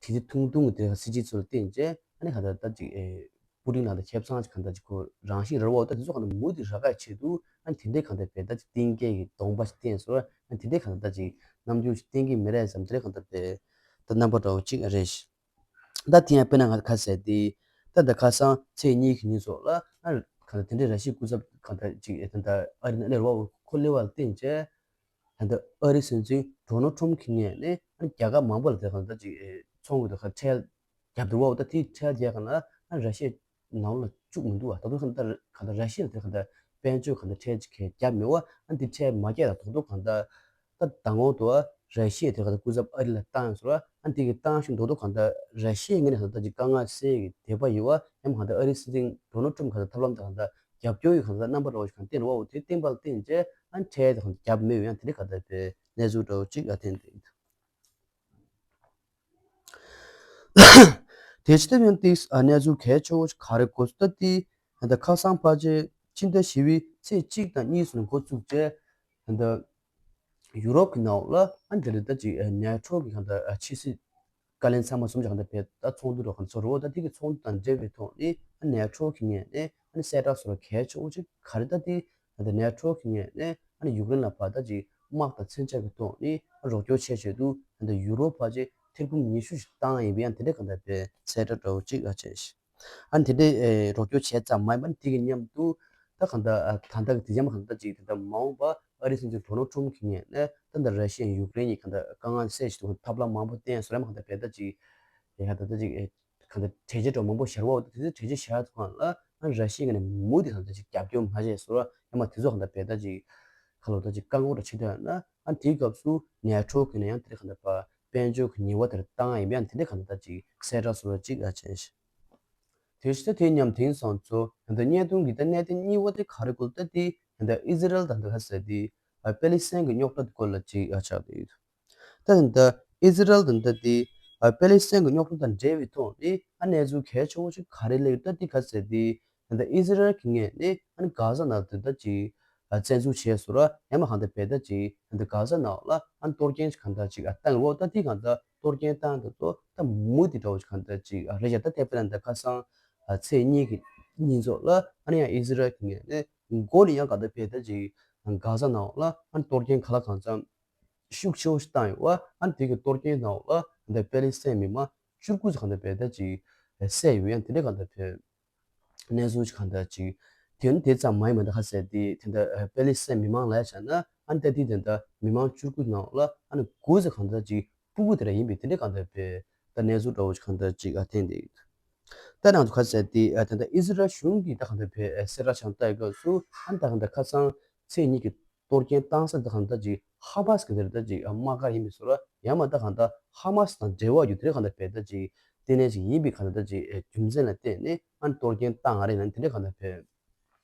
དེ་དེ་ཐུང་ཐུང་གི་དེ་སྲིད་ཇུས་ཚོ་ལ་བརྟེན་བྱས་ཨ་ནི་གང་ལྟར་ད་ཅིག་ཨེ། པུ་ཏིན་ལ་ད་ཁེ་བཟང་ཅིག་གང་ལྟར་ཅིག་ཁོ་རང་བཞིན་རེད་བ། ད་དེ་ཚོ་གང་ལྟར་མུ་མཐུད་རག་ག་ཆེད་དུ་ཨ་ནི་དེ་འདྲའི་གང་ལྟར་བས་ད་ཅིག་གཏིང་སྐྱེལ་གྱི་གདོང་པ་ཞིག་བསྟན་སོང་། ཨ་ནི་དེ་འདྲའི་གང་ལྟར་ད་ཅིག་རྣམ་འགྱུར་ཞིག་བསྟན་གྱི་མི་རེད་བསམ་དེ་འདྲའི་གང་ལྟར་བས་ད་རྣམ་པ་འདྲ་བོ་ཅིག་རེད་ཤག་ད་དེ་ཡང་དཔེར་ན་ང་ཁ་གསལ་ཏེ་ད་ད་ཁ་སང་ཚེས་གཉིས་ཀྱི་ཉིན་སོགས་ལ་ཨ་གང་ལྟར་དེ་འདྲའི་ར་ཤི་ཡའི་སྐུ་ཚབ་གང་ལྟར་ཅིག་ད་ལྟ་ཨ་རི་ནང་སླེབས་རེད་བ། ཁོ་སླེབས་པ་ལ་བརྟེན་བྱས། ད་ལྟ་ཨ་རིའི་སྲིད་འཛིན་ཌོ་ནལ་ཊམ་གྱི་ངོས་ནས་ཨ་ནི་རྒྱལ་ཁབ་མང་པོ་ལ་དེ་གང་ལྟར་ཅིག་ཨེ་ཚོང་གི་དེ་ག་ཁྲལ་བརྒྱབ་འདུག་བ། ད་དེའི་ཁྲལ་རྒྱག་ག་ན་ཨ་ར་ཤི་ཡའི་ནང་ལ་བཅུག་མི་འདུག་བ། ད་དུང་གང་ལྟར་གང་ལྟར་ར་ཤི་ཡ་ལ་དེ་གང་ལྟར་དཔལ་འབྱོར་གང་ལྟར་ཁྲལ་ཅིག་གས་བརྒྱབ་མེད་བ། ཨ་ནི་དེ་ཁྲལ་མ་བརྒྱབ་ལ་ད་དུང་གང་ལྟར་ད་མདང་དགོང་དུ་ཨ་ར་ཤི་ཡ་དེ་གང་ལྟར་སྐུ་ཚབ་ཨ་རི་ལ་བཏང་ཡོད་ཟེར་བ། ཨ་ནི་དེ་གི་བཏང་ཤུགས་མདོག་མདོག་གང་ལྟར་ར་ཤི་ཡའི་ངོས་ནས་གང་ལྟར་ཅིག་དཀའ་ངལ་སེལ་གྱི་དད་པ་ཡོད་བ། ཡང་གང་ལྟར་ཨ་རིའི་སྲིད་འཛིན་ཌོ་ནལ་ཊམ་གང་ལྟར་ཐབས་ལམ་དེ་གང་ལྟར་རྒྱབ་སྐྱོར་ཡོད་གང་ལྟར་རྣམ་པ་འདྲ་བོ་ཞིག་གང་བསྟན་རེད་བ། འོ་དེ་བསྟན་པ་ལ་བརྟེན་བྱས་ཨ་ནི་ཁྲལ་དེ་གང་ལྟར་བརྒྱབ་མེད་ཡང་དེ་འདྲའི་གང་ལྟར་པའི་གནས་ཚུལ་འདྲ་བོ་ཅིག་ཨ་བསྟན་ཏེ། དེ་ཕྱི་ལྟར་ཡང་ཏིས་ཨ་གནས་ཚུལ་གལ་ཆེ་བོ་ཞིག་ག་རེ་གོ་སོང་ད་ཏི་ད་ཁ་སང་ཕལ་ཆེར་ཕྱི་ཟླ་བཞི་པའི་ཚེས་གཅིག་དང་གཉིས་སུ་འགོ་བཙུགས་བྱས་ད་ཡུ་རོབ་ཀྱི་ནང་ལ་ཨ་འདི་ལ་ད་ཅིག་ནེ་ཊོ་གི་གང་ལྟར་ཕྱི་སྲིད་བཀའ་བློན་ཚང་མ་གསུམ་གྱི་གང་ལྟར་བས་ད་ཚོགས་འདུ་འགྲོ་གང་ལྟར་ཚོགས་རེད་བ། ད་དེ་གི་ཚོགས་འདུ་དང་འབྲེལ་བའི་ཐོག་ནས་ཨ་ནེ་ཊོ་གི་ངོས་ནས་ཨ་ནི་གསལ་བསྒྲགས་སོགས་གལ་ཆེ་བོ་ཅིག་ག་རེ་ད་དེ་ད་ནེ་ཊོ་གི་ངོས་ནས་ཨ་ནི་ཡུཀ་རེན་ལ་ཕར་ད་ཅིག་དམག་དང་མཚོན་ཆ་གི་ཐོག་ནས་ཨ་རོགས་སྐྱོར་བྱེད་ཆེད་དུ་ད་ཡུ་རོ་ཕར་ཅིག་ཐེར་འབུམ་ཉི་ཤུ་ཞིག་བཏང་ཡིན་པའི་ཡང་དེ་འདྲའི་གང་ལྟར་བས་གསལ་བསྒྲགས་འདྲ་བོ་ཅིག་ཨ་བྱས་ཤིང་། ཨ་ནི་དེ་འདྲའི་ཨེ་རོགས་སྐྱོར་བྱས་ཙམ་མ་ཡིན་པར་དེ་གི་མཉམ་དུ་ད་གང་ལྟར་ཨ་ད་ལྟ་གི་དེ་རྒྱ་མ་གང་ལྟར་ཅིག་དེ་ལྟར་མ་འོངས་པ་ཨ་རིའི་སྲིད་འཛིན་ཌོ་ནལ་ཊམ་གྱི་ངོས་ནས་ད་ལྟ་ར་ཤི་ཡ་ཡུཀ་རེན་གྱི་གང་ལྟར་དཀའ་ངལ་སེལ་ཞིག་ཐུབ་ཐབས་ལམ་མང་པོ་བསྟན་སོང་། ཡང་མ་གང་ལྟར་བས་ད་ཅིག་ཡ་ད་ལྟ་ཅིག་ཨེ་གང་ལྟར་གྲོས་ཆོད་འདྲ་མང་པོ་བཞག་པ་འོ་དེ་ཚོ་གྲོས་ཆོད་བཞག་ཚོ་གང་ལ་ཨ་ར་ཤི་ཡ་ངོས་ནས་མུ་མཐུད་དེ་གང་ལྟར་ཅིག་རྒྱབ་སྐྱོར་མ་བྱས་སོང་། ཡང་མ་དེ་ཚོ་གང་ལྟར་བས་ད་ཅིག་ཁ་ལོ་ད་ཅིག་བཀག་འགོག་འདྲ་བྱེད་འདོད་ཡོད་ན་ཨ་དེའི་སྐབས་སུ་ནེ་ཊོ་གི་ནས་ཡང་དེ་གང་ལྟར་བ། དཔལ་འབྱོར་གྱི་ཉེས་པ་དེར་བཏང་ཡིན་པ་ཡང་དེ་འདྲའི་གང་ལྟར་ཅིག་གསལ་བསྒྲགས་སོགས་ཅིག་ཨ་བྱས་ཤིང་། དེ་བཞིན་དེ་མཉམ་དེང་སང་ཚོ་ད་ལྟ་བརྙན་ཐུང་གི་ད་གནད་དོན་གཉིས་པ་དེ་ག་རེ་སྐོར་ད་དེ་ད་ལྟ་ཨི་ཟི་རལ་དང་ད་ག་ཟེར་དེ་པེ་ལི་སི་ཐན་གྱི་རྙོག་དྲ་སྐོར་ལ་ཅིག་ཨ་ཆགས་བསྡད་ཡོད། ད་ད་ཨི་ཟི་རལ་དང་ད་དེ་པེ་ལི་སི་ཐན་གྱི་རྙོག་དྲ་དང་འབྲེལ་བའི་ཐོག་ནས་ཨ་གནས་ཚུལ་གལ་ཆེ་བོ་ཞིག་ག་རེ་སླེབས་ཡོད་ད་དེ་ག་ཟེར་དེ། ད་ལྟ་ཨི་ཟི་རལ་གྱི་ངོས་ནས་ཨ་ནི་གྷ་ཟ་ནང་དུ་ད་ཅིག་ཨ་བཙན་འཛུལ་བྱས་སོང་ར། ཡང་མ་གང་ལྟར་བས་ད་ཅིག་ད་ལྟ་གྷ་ཟ་ནང་ལ་ཨ་ནི་གཏོར་སྐྱོན་ཞིག་གང་ལྟར་ཅིག་ཨ་བཏང་འོ་ད་དེ་གང་ལྟར་གཏོར་སྐྱོན་བཏང་དུ་ཏོ་ད་མུ་དེ་འདྲ་བོ་ཞིག་གང་ལྟར་ཅིག་ཨ་རེད་བཞག་ད་ལྟ་དཔེར་ན་ད་ཁ་སང་ཨ་ཚེས་གཉིས་ཀྱི་ཉིན་ཚོགས་ལ་ཨ་ནི་ཡང་ཨི་ཟི་རལ་གྱི་ངོས་ནས་མགོ་ནས་ཡང་གང་ལྟར་བས་ད་ཅིག་གྷ་ཟ་ནང་ལ་ཨ་ནི་གཏོར་སྐྱོན་ག་ལ་གང་འཚམ་ཤུགས་ཆེ་བོ་ཞིག་བཏང་ཡོད་བ། ཨ་ནི་དེ་གི་གཏོར་སྐྱོན་ནང་ལ་ད་ལྟ་པེ་ལི་སི་ཐན་མི་མང་བཅུ་དགུ་ཞིག་གང་ལྟར་བས་ད་ཅིག་བསད་ཡོད། ཡང་དེ་འདྲ་གང་ལྟར་བས། གནས་ཚུལ་ཞིག་གང་ལྟར་ཅིག་དེ་ནི་དེ་ཙམ་མ་ཡིན་པ་འདི་ཁ་གསལ་ཏེ་དེ་འདྲ་པེ་ལི་སི་ཐན་མི་མང་ལ་བྱས་ན་ཨ་ནི་ད་དེ་དེ་འདྲ་མི་མང་བཅུ་དགུ་ནང་ལ་ཨ་ནི་དགུ་ཙམ་གང་ལྟར་ཅིག་སྤུ་གུ་དེ་འདྲ་ཡིན་པའི་དེ་འདྲ་གང་ལྟར་པའི་ད་གནས་ཚུལ་འདྲ་བོ་ཞིག་གང་ལྟར་ཅིག་ཨ་བསྟན་ཏེ་ཡོད། ད་ནང་དུ་ཁ་གསལ་ཏེ་ཨ་ད་ལྟ་ཨི་ཟི་རལ་གཞུང་གིས་ད་གང་ལྟར་པའི་གསལ་བསྒྲགས་བྱུང་ལྟ་ཡི་སྐབས་སུ་ཨ་ནི་ད་གང་ལྟར་ཁ་སང་ཚེས་གཉིས་ཀྱི་གཏོར་སྐྱོན་བཏང་ས་དེ་གང་ལྟར་ཅིག་ཧ་མ་སི་གི་དེར་ད་ཅིག་དམག་སྒར་ཡིན་པའི་བཟོ་འདྲ། ཡང་མ་ད་གང་ལྟར་ཧ་མ་སི་དང་འབྲེལ་བ་ཡོད་དེ་འདྲ་གང་ལྟར་བས་ད་ཅིག་ལྟེ་གནས་ཅིག་ཡིན་པའི་གང་ལྟར་ད་ཅིག་རྒྱུ་མཚན་ལ་བརྟེན་ནས་ཨ་ནི་གཏོར་སྐྱོན་བཏང་ང་རེད་ན་དེ་འདྲ་གང་ལྟར་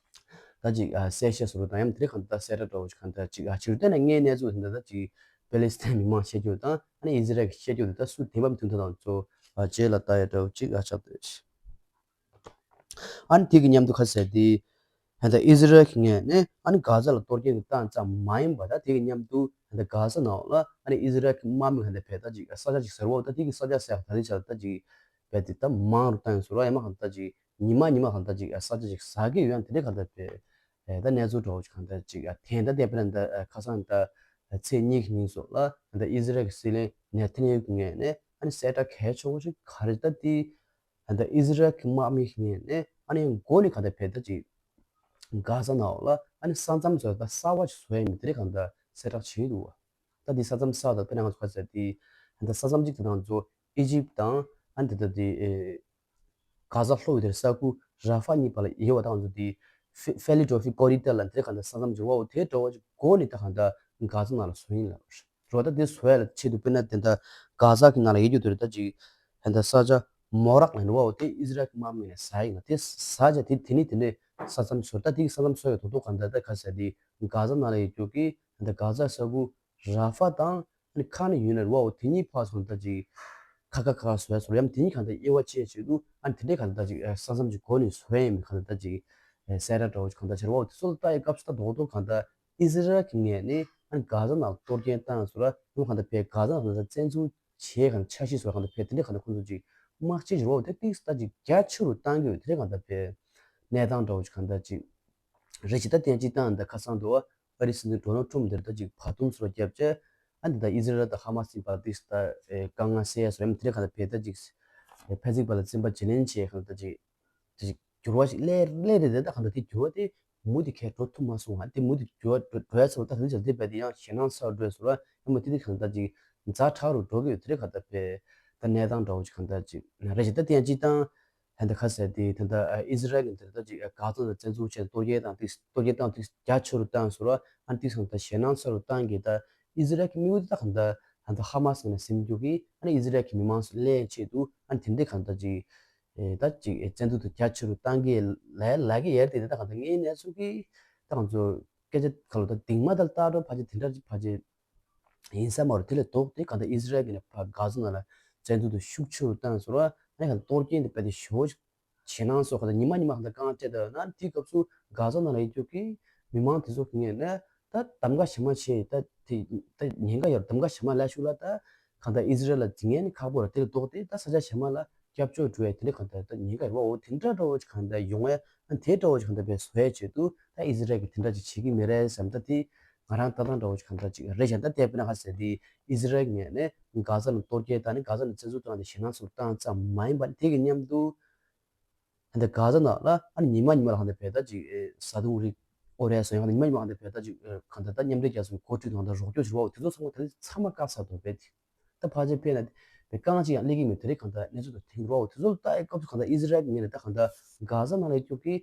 བས་ད་ཅིག་གསལ་བཤད་བཟོ་འདྲ་དང་ཡང་དེ་འདྲ་གང་ལྟར་གསལ་བསྒྲགས་འདྲ་བོ་ཞིག་གང་ལྟར་ཅིག་ཕྱིར་བལྟས་ན་ངའི་གནས་ཚུལ་དེ་འདྲ་ད་ཅིག་པེ་ལི་སི་ཐན་མི་མང་བཤད་རྒྱུ་དང་ཨ་ནི་ཨི་ཟི་རལ་གྱི་བཤད་རྒྱུ་དེ་ད་སུ་བདེན་པ་མི་མཐུན་ཐབས་དང་ཚོ་རྗེས་ལ་ལྟ་ཡ་འདྲ་བོ་ཅིག་ཆགས་བསྡད། ཨ་ནི་དེ་གི་མཉམ་དུ་ཁ་གསལ་ཏེ། ད་ལྟ་ཨི་ཟི་རལ་གྱི་ངོས་ནས་ཨ་ནི་གྷ་ཟ་ལ་གཏོར་སྐྱོན་གྱི་བཏང་ཙམ་མ་ཡིན་པ་ད་དེ་གི་མཉམ་དུ་ད་ལྟ་གྷ་ཟ་ནང་ལ་ཨ་ནི་ཨི་ཟི་རལ་གྱི་དམག་མི་ག་འདྲ་བས་ད་ཅིག་ས་ཆ་ཅིག་ཟེར་བ་ད་དེ་གི་ས་ཆ་ཟེར་ད་རེས་ཆ་ད་ཅིག་བས་དེ་ད་མང་རུ་བཏང་ཡོད་ཟེར་བ་ཡང་མ་གང་ད་ཅིག་ཉི་མ་ཉི་མ་གང་ད་ཅིག་ས་ཆ་ཅིག་ཟ་གི་ཡོད་ཡང་དེ་འདྲ་གང་ད་བས་ད་གནས་ཚུལ་འདྲ་བོ་ཅིག་གང་ད་ཅིག་ཐེངས་ད་བསྡད་པ་ད་ཁ་སང་ད་ཚེས་གཉིས་ཀྱི་ཉིན་སོགས་ལ་ད་ཨི་ཟི་རལ་གྱི་སྲིད་བློན་ནེ་ཐན་ཡ་ཧུ་གི་ངོས་ནས་ཨ་ནི་གསལ་བསྒྲགས་གལ་ཆེ་བོ་ཞིག་ག་རེ་ད་དེ། ད་ལྟ་ཨི་ཟི་རལ་གྱི་དམག་མི་ཞིག་ཡིན་ནས་ཨ་ནི་མགོ་ནས་གང་ལྟར་བས་ད་ཅིག་གྷ་ཟ་ནང་ལ་ཨ་ནི་ས་མཚམས་ཚོ་ད་གསར་བ་ཞིག་བཟོ་ཡ་མི་དེ་རིགས་གང་ལྟར་གསལ་བསྒྲགས་བྱས་འདུག་བ། ད་འདི་ས་མཚམས་གསར་དང་དཔེར་ན་ང་ཚོ་ག་ཟེར་དེ་ད་ས་མཚམས་གཅིག་དེ་དང་ཚོ་ཨི་ཇིབ་དང་ཨ་ནི་དེ་ད་དེ་གྷ་ཟ་ལྷོ་ཡི་དེར་ས་ཁུལ་ར་ཧྥ་གཉིས་བར་ལ་ཡོད་པ་དང་ཚོ་དེ་ཕེ་ལི་ཏྲོ་ཕི་ཀོ་རི་ཏེ་ལ་དེ་ག་ད་ས་མཚམས་འབྱོར་བ་འོ་དེ་འདྲ་བོ་ཅིག་གོ་ནི་ད་ག་ད་གྷ་ཟ་ནང་ལ་བཟོ་ཡིན་ལ་རོ། ད་དེ་བཟོ་ཡ་ལ་ཆེད་དུ་དཔེར་ན་དེ་ད་གྷ་ཟ་གི་ནང་ལ་ཡོད་རྒྱུ་དེ་ད་ཅིག་ད་ས་ཆ་མོ་རག་ལ་ཡོད་པ་འོ་དེ་ཨི་ཟི་རལ་གི་དམག་མི་ནས་ཟ་ཡིན་ལ་དེ་ས་ཆ་དེ་དེ་ནི་དེ་འདྲའི་ས་མཚམས་བཟོ་ད་དེ་གི་ས་མཚམས་བཟོ་ཡ་དོ་དོ་ག་ད་ད་ག་ཟེར་དེ་གྷ་ཟ་ནང་ལ་ཡོད་རྒྱུ་གི་ད་གྷ་ཟ་ས་ཁུལ་ར་ཧྥ་དང་ཨ་ནི་ཁ་ནི་ཡུན་ནར་བའོ་དེ་གཉིས་ཕར་སོང་ད་ཅིག་ཁ་ཁ་ཁ་སོ་ཡ་སོ་ཡམ་དེ་གཉིས་གང་ལྟར་དབྱེ་བ་ཕྱེ་བྱེད་དུ་ཨ་ནི་དེ་འདྲའི་གང་ལྟར་ཅིག་ས་མཚམས་ཅིག་གོ་ནས་སོ་ཡ་མི་གང་ལྟར་ཅིག་གསལ་བསྒྲགས་འདྲ་བོ་ཅིག་གང་ལྟར་བྱེད་ར་བའོ་དེ་ཚོ་ལ་ལྟ་ཡི་སྐབས་སུ་ད་རྡོག་རྡོག་གང་ལྟར་ཨི་ཟི་རལ་གྱི་ངོས་ནས་ཨ་ནི་གྷ་ཟ་ནང་གཏོར་སྐྱོན་བཏང་སོ་ར་ཡང་གང་ལྟར་བས་གྷ་ཟ་ནང་ལ་བཙན་འཛུལ་བྱས་གང་ཆ་ཤས་སོ་གང་ལྟར་བས་དེ་འདྲའི་གང་ལྟར་ཁོང་ཚོ་ཅིག་དམག་ཆས་བྱེད་ར་བའོ་དེ་ཏིག་ད་ཅིག་རྒྱ་ཆེ་རུ་བཏང་གི་ཡོད་དེ་འདྲའི་གང་ལྟར་བས་གནས་སྟངས་འདྲ་བོ་ཅིག་གང་ལྟར་ཅིག་རེ་ཞིག་ད་བསྟན་ཅིག་བཏང་འདི་ཁ་སང་དུ་ཨ་རི་སྲིད་འཛིན་ཌོ་ནལ་ཊམ་འདིར་ད་ཅིག་བར་འདུམ་སོགས་བརྒྱབ་བྱས་ཨ་འདི་ད་ཨི་ཟི་རལ་དང་ཧ་མ་སི་བར་དུ་ད་དཀའ་ངལ་སེལ་ཡ་སོགས་ཡང་དེ་འདྲ་གང་ལྟར་བས་ད་ཅིག་ཕན་ཚུན་བར་ལ་བཙན་པ་བརྗེ་ལེན་བྱས་གང་ལྟར་ཅིག་ད་ཅིག་འགྱུར་བ་ཞིག་སླེབས་སླེབས་རེད་དེ་ད་གང་ལྟར་དེ་འགྱུར་བ་དེ་མུ་དེ་ཁས་འགྲོ་ཐུབ་མ་སོང་ང་དེ་མུ་དེ་འགྱུར་བ་འགྲོ་འགྲོ་ཡ་ཚོ་ད་དེ་ཅག་དེ་བས་དེ་ཡང་ཞེད་སྣང་ཚ་བོ་འགྲོ་ཡ་སོགས་ལ་ཡང་མུ་དེ་དེ་གང་ལྟར་ཅིག་ཛ་དྲག་རུ་འགྲོ་གི་ཡོད་དེ་འདྲ་གང་ལྟར་བས་ད་གནས་སྟངས་འདྲ་བོ་ཅིག་གང་ལྟར་ཅིག་རེ་ཞིག་ད་བསྟན་ཅིག་བཏང་། ད་ལྟ་ག་ཟེར་དེ་ད་ལྟ་ཨི་ཟི་རལ་གྱི་འདིར་ད་ཅིག་གྷ་ཛ་ནང་བཙན་འཛུལ་བྱས་གཏོར་རྒྱག་དང་དེ་གཏོར་རྒྱག་བཏང་དེ་རྒྱ་ཆེ་རུ་བཏང་ཟེར་བ་ཨ་ནི་དེ་སང་ད་ཞེད་སྣང་ཚ་རུ་བཏང་གི་ད་ཨི་ཟི་རལ་གྱི་དམིགས་ཡུལ་དེ་ད་གང་ལྟར་ད་ལྟ་ཧ་མ་སི་ནས་ཟིན་རྒྱུ་གི་ཨ་ནི་ཨི་ཟི་རལ་གྱི་མི་མང་ཚོ་སླེབས་ཆེད་དུ་ཨ་ནི་དེ་འདྲའི་གང་ལྟར་ཅིག་ད་ཅིག་བཙན་འཛུལ་དུ་རྒྱ་ཆེ་རུ་བཏང་གི་ལ་ལ་གི་ཡར་དེ་ད་གང་ལྟར་ངའི་གནས་ཚུལ་གི་ད་གང་ཚོ་སྐད་ཆ་ག་ལོ་ད་དེང་མ་ད་ལྟ་རོ་ཕ་ཆེ་དེ་འདྲ་ཅིག་ཕ་ཆེ། ཡིན་ས་མ་རེད། དེ་ལས་ལྡོག་སྟེ་གང་ལྟར་ཨི་ཟི་རལ་གྱི་ནས་ཕར་གྷ་ཛ་ནང་ལ་བཙན་འཛུལ་དུ་ཤུགས་ཆེ་རུ་བཏང་ཟེར་བ་ཨ་ནི་གང་གཏོར་སྐྱོན་དེ་རྦད་དེ་ཞེ་པོ་ཞེད་སྣང་སོགས་གང་ལྟར་ཉི་མ་ཉི་མ་གང་ལྟར་རྐང་བཅད་ད་ན་དེའི་སྐབས་སུ་གྷ་ཛ་ནང་ལ་ཡོད་རྒྱུ་གི་མི་མང་དེ་ཚོ་གི་ངས་ནས་ད་གདམ་ག་ཞེ་མ་བྱས་ད་དེ་ད་ཉེན་ཁ་ཡོད་གདམ་ག་ཞེ་མ་ལས་ཤུགས་ལ་ད་གང་ལྟར་ཨི་ཟི་རལ་ལ་འཛིང་ངན་ནི་ཁག་པོ་ར་དེ་ལས་ལྡོག་སྟེ་ད་ས་ཆ་ཞེ་མ་ལ་སྐྱབས་བཅོལ་འགྲོ་ཡ་དེ་འདྲ་གང་ལྟར་ད་ཉེན་ཁ་ཡོད་པ་འོ་དེ་འདྲ་འདྲ་བོ་ཅིག་གང་ལྟར་ཡོང་ཡ་ཨ་དེ་འདྲ་བོ་ཅིག་གང་ལྟར་བས་བཟོ་ཡ་ཆེད་དུ་ད་ཨི་ཟི་རལ་གྱིས་དེ་འདྲ་ཅིག་བྱེད་ཀྱི་མེད་རེད་བསམ་ད་དེ། ང་རང་ལྟ་སྟངས་འདྲ་བོ་ཞིག་གང་འདྲ་ཅིག་རེད་ཤག་ད་ལྟ་དཔེར་ན་ཧ་ཟེར་དེ་ཨི་ཟི་རལ་ངོས་ནས་གྷ་ཛ་ལ་གཏོར་རྒྱག་བཏང་ནས་གྷ་ཛ་ནས་བཙན་འཛུལ་བཏང་སྟེ་ཞེད་སྣང་ཚ་རུ་བཏང་ཙམ་མ་ཡིན་པ་དེ་གི་མཉམ་དུ་ད་ལྟ་གྷ་ཛ་ནང་ལ་ཨ་ནི་ཉི་མ་ཉི་མ་ལ་གང་ལྟར་བས་ད་ཅིག་བཟའ་བཏུང་རིགས་ཨོ་རེད་སོང་ཡང་ཉི་མ་ཉི་མ་གང་ལྟར་བས་ད་ཅིག་གང་ལྟར་ད་མཉམ་འབྲེལ་རྒྱལ་ཚོགས་ཀྱི་འགོ་ཁྲིད་དང་ད་རོགས་སྐྱོར་ཞུ་བ་དེ་ཚོ་ཚང་མ་ད་ཚང་མ་བཀག་ཚར་འདུག་བས་དེ། ད་ཕལ་ཆེར་དཔེར་ན་དེ་རྐང་གཅིག་ཡང་སླེབས་ཀྱི་མེད་དེ་རིང་གང་ལྟར་གནས་ཚུལ་དང་མཐུན་རོགས་དེ་ཚོ་ལ་ལྟ་ཡི་སྐབས་སུ་གང་ལྟར་ཨི་ཟི་རལ་གྱི་ངོས་ནས་ད་གང་ལྟར་གྷ་ཛ་ནང་ལ་ཡོད་རྒྱུ་གི་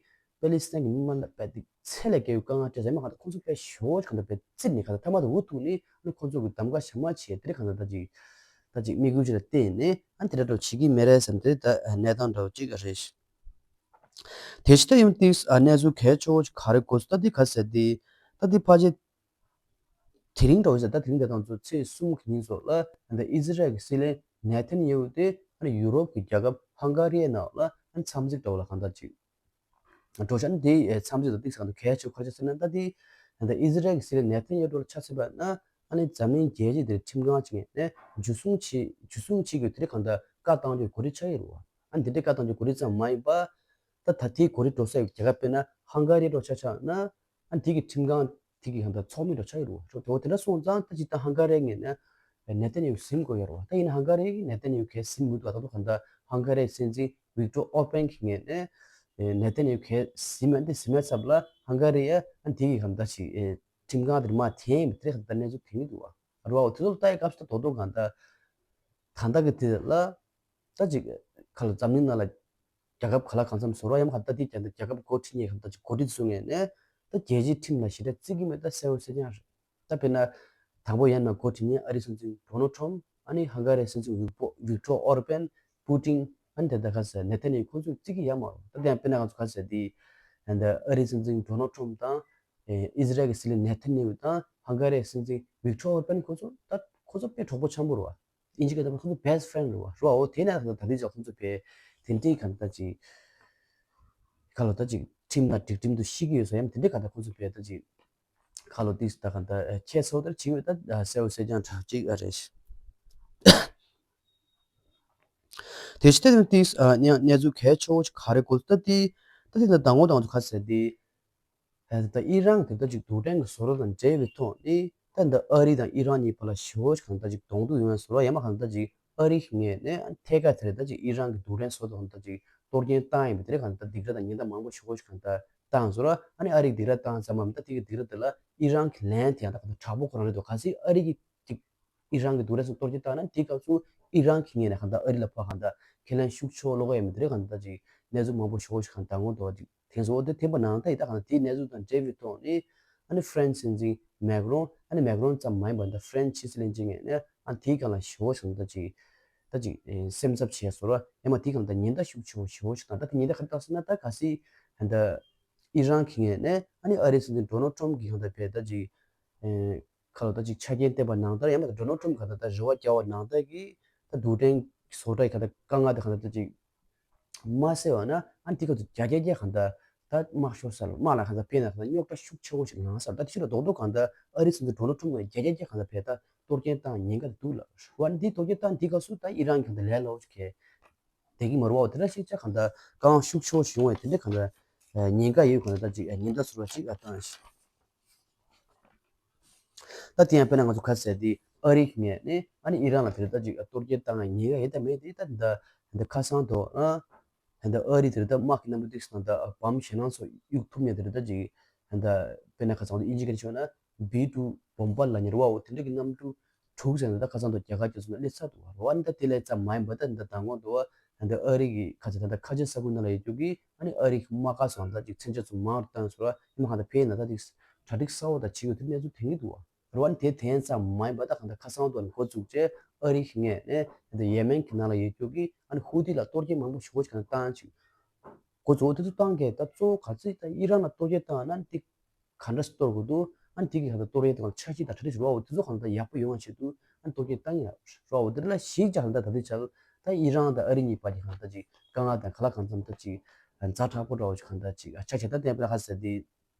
པེ་ལི་སི་ཐན་གྱི་མི་མང་ལ་དཔེ་དེ་ཚད་ལས་བརྒལ་བའི་དཀའ་ངལ་སྤྲད་ཟེར་མ་གང་ལྟར་ཁོང་ཚོ་དཔེ་ཞེ་པོ་གང་ལྟར་དཔེ་བཙིར་ནས་གང་ལྟར་ཐ་མ་དུ་འུ་ཐུག་ནས་ཨ་ནི་ཁོང་ཚོ་གི་གདམ་ག་ཞེ་མ་བྱས་དེ་རིང་གང་ལྟར་ད་ཅིག་ད་ཅིག་དམིགས་ཡུལ་ཅིག་ལ་བརྟེན་ནས་ཨ་ནི་དེ་འདྲ་འདྲ་བོ་བྱེད་ཀྱི་མེད་རེད་བསམ་དེ་ད་གནས་སྟངས་འདྲ་བོ་ཅིག་རེད། དེ་བཞིན་ད་ཡང་ཏིག་གནས་ཚུལ་གལ་ཆེ་བོ་ཅིག་ག་རེ་དགོས་སུ་ད་འདི་ག་ཟེར་འདི་ད་འདི་ཕལ་ཆེར། དེ་རིང་འདྲ་བོ་ཟེར་ད་དེ་རིང་འདི་དང་ཚོ་ཚེས་གསུམ་གྱི་ཉིན་སོགས་ལ་ད་ཨི་ཟི་རལ་གྱི་སྲིད་བློན་ནེ་ཐན་ཡེ་ཧུ་དེ་ཨ་ནི་ཡུ་རོབ་ཀྱི་རྒྱལ་ཁབ་ཧང་ག་རི་ནང་ལ་ཨ་ནི་འཚམས་གཟིགས་འདྲ་བོ་ལ་གང་ལྟར་ཅིག་འགྲོ་ཤག་ཨ་ནི་དེའི་འཚམས་གཟིགས་དང་ཏིག་ས་གང་དུ་གལ་ཆེ་ཁ་ཆེ་ཟེར་ན་ད་དེ་ད་ཨི་ཟི་རལ་གྱི་སྲིད་བློན་ནེ་ཐན་ཡེ་ཧུ་ལ་ཆ་མཚོན་པ་ན་ཨ་ནི་འཛམ་གླིང་རྒྱལ་སྤྱི་དེར་ཁྲིམས་ཁང་ཅིག་ནས་འཇུ་བཟུང་བྱེད་འཇུ་བཟུང་བྱེད་དགོས་དེ་རིང་གང་ལྟར་བཀའ་བཏང་རྒྱུའི་གོ་སྒྲིག་ཆགས་ཡོད་རེད་བ། ཨ་ནི་དེ་འདྲའི་བཀའ་བཏང་རྒྱུའི་གོ་སྒྲིག་ཙམ་མ་ཡིན་པ། ད་ད་ལྟའི་གོ་སྒྲིག་འགྲོ་སའི་རྒྱལ་ཁབ་དཔེར་ན་ཧང་ག་རི་འདྲ་ཆ་བཞག་ན་ཨ་དེ་གི་ཁྲིམས་ཁང་དེ་གི་གང་ལྟར་ཚོགས་མི་འདྲ་ཆགས་ཀྱི་རེད་བ། དེ་འོ་དེ་འདྲ་སོང་ཙང་ད་ཅིག་ད་ཧང་ག་རི་ངོས་ནས་ནེ་ཐན་ཡེ་ཧུ་ཟིན་དགོས་ཡོད་རེད་བ། ད་ཡིན་ན་ཧང་ག་རི་གི་ནེ་ཐན་ཡེ་ཧུ་གས་ཟིན་མི་འདུག་ད་དུང་གང་ལྟར་ཧང་ག་རིའི་སྲིད་འཛིན་ཝིག་ཏོར་ཨོར་པན་གྱི་ངོས་ནས་ནེ་ཐན་ཡེ་ཧུ་གས་ཟིན་མ་འདི་ཟིན་མའི་ཚབ་ལ་ཧང་ག་རི་ཡ་ཨ་དེ་གི་གང་ལྟར་ཅིག་ཁྲིམས་ཁང་དེར་མར་འཐེན་ཡིན་པ་དེ་གང་ལྟར་གནས་ཚུལ་ཐོན་གྱི་འདུག་བ། རེད་བ། འོ་དེ་ཚོ་ལ་ལྟ་ཡི་སྐབས་སུ་ད་དོ་དོ་གང་ལྟར་ད་ལྟ་གི་དེ་ལ་ད་ཅིག་ག་ལ་འཛམ་གླིང་ནང་ལ་རྒྱལ་ཁབ་ག་ལ་གང་འཚམ་བཟོ་རོགས་ཡང་ག་ད་དེ་ཀྱང་ད་རྒྱལ་ཁབ་འགོ་ཁྲིད་མཁན་གང་ད་ཅིག་འགོ་ཁྲིད་ཚོ་ངོས་ནས་ད་རྒྱལ་སྤྱིའི་ཁྲིམས་ལ་ཞེ་དྲག་བརྩི་གི་མེད་ད་གསལ་བོ་གསལ་རྐྱང་རེད། ད་དཔེར་ན་དང་པོ་ཡན་ན་འགོ་ཁྲིད་མཁན་ཨ་རིའི་སྲིད་འཛིན་ཌོ་ནལ་ཊམ་ཨ་ནི་ཧང་ག་རིའི་སྲིད་འཛིན་ཝིག་པོ་ཝིག་ཏོར་ཨོར་པན་པུ་ཏིན་ཨ་ནི་དེ་ད་ག་ཟེར་ནེ་ཐན་ཡེ་ཧུ་ཁོང་ཚོས་བརྩི་གི་ཡོད་མ་རེད། ད་དེ་ཡང་དཔེར་ན་ང་ཚོ་ག་ཟེར་དེ་ད་ཨ་རིའི་སྲིད་འཛིན་ཌོ་ནལ་ཊམ་དང་ཨེ་ཨི་ཟི་རལ་གྱི་སྲིད་བློན་ནེ་ཐན་ཡེ་ཧུ་དང་ཧང་ག་རིའི་སྲིད་འཛིན་ཝིག་ཏོར་ཨོར་པན་ཁོང་ཚོ་ད་ཁོང་ཚོ་དཔེ་གྲོགས་པོ་འཆམ་པོ་རེད་བ། ཨིན་ཇི་སྐད་དུ་ཁོང་ཚོ་best friend་རེད་བ། རེད་བ། འོ་དེ་ནས་ད་ད་ལྟའི་ཆར་ཁོང་ཚོ་བས་དེ་འདྲའི་གང་ལྟར་ཅིག་ཁ་ལོ་ད་ཅིག་ཁྲིམས་དང་སྒྲིག་ཁྲིམས་དུ་ཤེས་ཀྱི་ཡོད་ས་ཡང་དེ་འདྲའི་གང་ལྟར་ཁོང་ཚོ་བས་ད་ཅིག་ཁ་ལོ་ཏིག་ད་གང་ལྟར་ཁྱད་མཚར་ལྟར་བྱེད་ཀྱི་ཡོད་ད་གསལ་བོ་གསལ་རྐྱང་དྲག་ཅིག་ཨ་རེད། དེ་ཕྱི་དེ་ནས་ཏིག་གནས་ཚུལ་གལ་ཆེ་བོ་ཅིག་ག་རེ་དགོས་ད་ཏི་ད་ཏི་ད་དང་པོ་དང་པོ་ག་ཟེར་ཏི། ད་ཨི་རན་གྱི་ད་ཅིག་རྡུལ་ཕྲན་གྱི་བཟོ་གྲྭ་དང་འབྲེལ་བའི་ཐོག་ནས་ད་འདི་ཨ་རི་དང་ཨི་རན་གཉིས་བར་ལ་ཞེ་པོ་ཅིག་གང་ལྟར་ཅིག་གདོང་ཐུག་ཡོང་བའི་བཟོ་གྲྭ་ཡང་མ་གང་ལྟར་ཅིག་ཨ་རི་གི་ངོས་ནས་ཐད་ཀར་དེ་རེད་ད་ཅིག་ཨི་རན་གྱི་རྡུལ་ཕྲན་བཟོ་གྲྭ་གང་ལྟར་ཅིག་གཏོར་སྐྱོན་བཏང་ཡིན་པ་དེ་རེད། གང་ལྟར་སྡིགས་ར་དང་ཉེན་བརྡ་མང་པོ་ཞེ་པོ་ཅིག་གང་ལྟར་བཏང་བཟོ་གྲྭ་ཨ་ནི་ཨ་རི་གི་སྡིགས་ར་བཏང་ཙམ་མམ་ད་དེ་གི་སྡིགས་ར་དེ་ལ་ཨི་རན་གྱི་ལན་དེ་ཡང་ད་གང་ལྟར་དྲག་པོ་ཁོ་རང་རེད་འདུག་གལ་སྲིད་ཨ་རི་གི་ཅིག་ ཨི་རན་གྱི་རྡུལ་ཕྲན་ཚོ་གཏོར་སྐྱོན་བཏང་ན་དེའི་སྐབས་སུ་ཨི་རན་གྱི་ངོས་ནས་གང་ལྟར་ཨ་རི་ལ་ཕར་གང་ལྟར་ཁས་ལེན་ཤུགས་ཆེ་བོ་སློག་གི་ཡོད་མེད་དེ་རིགས་གང་ལྟར་ཅིག་གནས་ཚུལ་མང་པོ་ཞེ་པོ་ཞིག་གང་ལྟར་མདང་དགོང་དུ་ཅིག་དེ་ཚོ་འོ་དེ་དེ་འབའ་ནང་ད་ཡི་ད་གང་ལྟར་དེའི་གནས་ཚུལ་དང་འབྲེལ་བའི་ཐོག་ནས་ཨ་ནི་ཧྥ་རན་སི་སྲིད་འཛིན་མེག་རོན། ཨ་ནི་མེག་རོན་ཙམ་མ་ཡིན་པར་ད་ཧྥ་རན་སི་ཕྱི་སྲིད་བློན་ཆེན་ངོས་ནས་ཨ་དེའི་སྒང་ལ་ཞེ་པོ་ཞིག་ད་ཅིག་ད་ཅིག་སེམས་འཚབ་བྱས་སོང་ར། ཡང་མ་དེའི་སྒང་ད་ཉེན་བརྡ་ཤུགས་ཆེ་བོ་ཞེ་པོ་ཞིག་དང་། ད་དེ་ཉེན་བརྡ་ག་རེ་བཏང་ཟེར་ན། ད་གལ་སྲིད་ད་ཨི་རན་གྱི་ངོས་ནས་ཨ་ནི་ཨ་རིའི་སྲིད་འཛིན་ཌོ་ནལ་ཊམ་གྱིས་གང་ལྟར་བས་ད་ཅིག་ཁ་ལོ་ད་ཅིག་ཆ་རྐྱེན་བསྟན་པ་ནང་ལྟར། ཡང་མིན་ད་ཌོ་ནལ་ཊམ་གང་ལྟར་ད་རེ་བ་བརྒྱབ་པ་ནང་ལྟར་གྱི་ད་རྡུལ་ཕྲན་བཟོ་གྲྭ་ཡི་གང་ལྟར་དཀའ་ངལ་དེ་གང་ལྟར་ད་ཅིག་མ་སེལ་བ་ན། ཨ་ནི་དེ་སྐབས་སུ་བརྒྱ་ཆ་བརྒྱ་གང་ལྟར་ད་དམག་ཤོར་ས་ལ་དམག་ལ་གང་ལྟར་ཕན་ན་གང་ལྟར་རྙོག་དྲ་ཤུགས་ཆེ་བོ་ཞིག་ལངས་ས་རེད། ད་དེ་ཕྱིར་རྡོག་རྡོག་གང་ལྟར་ཨ་རིའི་སྲིད་འཛིན་ཌོ་ནལ་ཊམ་གྱིས་བརྒྱ་ཆ་བརྒྱ་གང་ལྟར་བས་ད་གཏོར་སྐྱོན་བཏང་ཉེན་ཁ་དེ་འདུག་ལབ་རེད་བ། ཨ་ནི་དེ་གཏོར་སྐྱོན་བཏང་དེ་སྐབས་སུ་ད་ཨི་རན་གྱི་གང་ལྟར་ལས་སླ་བོ་ཞིག་གས་བསྡད་ཀྱི་མ་རེད་བ། དེ་འདྲ་ཞིག་ཆ་གང་ལྟར་དཀའ་ངལ་ཤུགས་ཆེ་བོ་ཞིག་ཡོང་བས་དེ་འདྲ་གང་ལྟར་ཉེན་ཁ་ཡོད་གང་ལྟར་ད་ཅིག་ཉེན་བརྡ་ཟུར་བ་ཞིག་ཨ་བཏང་ཞིག་ད་དེ་ཡང་དཔེར་ན་ང་ཚོ་ཁ་གསལ་དེ་ཨ་རི་གི་ངོས་ནས་ཨ་ནི་ཨི་རན་ལ་དེ་རེད་ད་ཅིག་གཏོར་སྐྱོན་བཏང་ཡ་ཉེན་ཁ་ཡོད་དམ་མེད་དེ་ད་འདི་འདི་ཁ་སང་དུ་ཨ་འདི་ཨ་རི་དེ་རེད་ད་དམག་གི་གནམ་གྲུ་ཏིག་སང་ད་བམ་ཞེད་སྣང་ཚོ་གཡུག་ཐུབ་ཉེ་དེ་རེད་ད་ཅིག་འདི་དཔེར་ན་ཁ་སང་དུ་ཨིན་ཇི་སྐད་ཆ་ན་བི་ཊུ་བོམ་བར་ལབ་ཉེ་རེད་བ། འོ་དེ་འདྲ་གི་གནམ་གྲུ་དྲུག་ཟེར་ན་ད་ཁ་སང་དུ་རྒྱ་གར་རྒྱ་མཚོ་ནང་སླེབས་ཚར་འདུག་བ། རེད་བ། ཨ་ནི་ད་དེ་ལས་ཙམ་མ་ཡིན་པ་ད་འདི་མདང་དགོང་དུ་བ་འདི་ཨ་རི་གི་ཁ་ཆེ་ད་ད་ཁ་ཆེ་ས་ཁུལ་ནང་ལ་ཡོད་རྒྱུ་གི་ཨ་ནི་ཨ་རི་གི་དམག་སྒར་སོགས་ད་ཅིག་མཚོན་ཆ་ཚོ་མང་རུ་བཏང་སོང་ར། ཨ་ནི་གང་ལྟར་ཕེ་ན་ད་ཅིག་གྲ་སྒྲིག་གསར་བ་ད་བྱེད་དགོས་དེ་གནས་ཚུལ་དེ་གཉིས་འདུག་བ། རེད་བ། ཨ་ནི་དེ་དེ་ཙམ་མ་ཡིན་པ་ད་གང་ལྟར་ཁ་སང་དུ་འགོ་བཙུགས་རྗེས་ཨ་རི་གི་ངོས་ནས་ད་ཡེ་མེན་གི་ནང་ལ་ཡོད་རྒྱུ་གི་ཨ་ནི་ཧུ་ཐི་ལ་གཏོར་སྐྱོན་མང་པོ་ཞེ་པོ་ཞིག་གང་བཏང་ཅིག་འགོ་གཙོ་བོ་དེ་ཚོ་བཏང་གས་ད་གཙོ་བོ་ག་ཚོད་ད་ཨི་རན་ལ་གཏོར་སྐྱོན་བཏང་ན་ཨ་ནི་དེ་ག་འདྲ་གཏོར་དགོས་འདུག་ཨ་ནི་དེ་གི་གང་ལྟར་གཏོར་ཡས་དེ་གང་འཆར་གཞི་དང་གྲ་སྒྲིག་རོགས་འོ་དེ་ཚོ་གང་ལྟར་ཡག་པོ་ཡོང་བ་ཆེད་དུ་ཨ་ནི་གཏོར་སྐྱོན་བཏང་ཡིན་རོགས་འོ་དེ་ལ་ཞིག་ཅག་གང་ལྟར་ད་ལྟའི་ཆར་ད་ཨི་རན་དང་ཨ་རི་གཉིས་བར་གྱི་གང་ལྟར་ཅིག་དཀའ་ངལ་དང་ག་ལ་གང་འཚམ་ད་ཅིག་ཛ་དྲག་པོ་འདྲ་བོ་ཅིག་གང་ལྟར་ཅིག་ཆ་བྱས་ད་བསྟན་པ་ལ་ཁ་གསལ་དེ།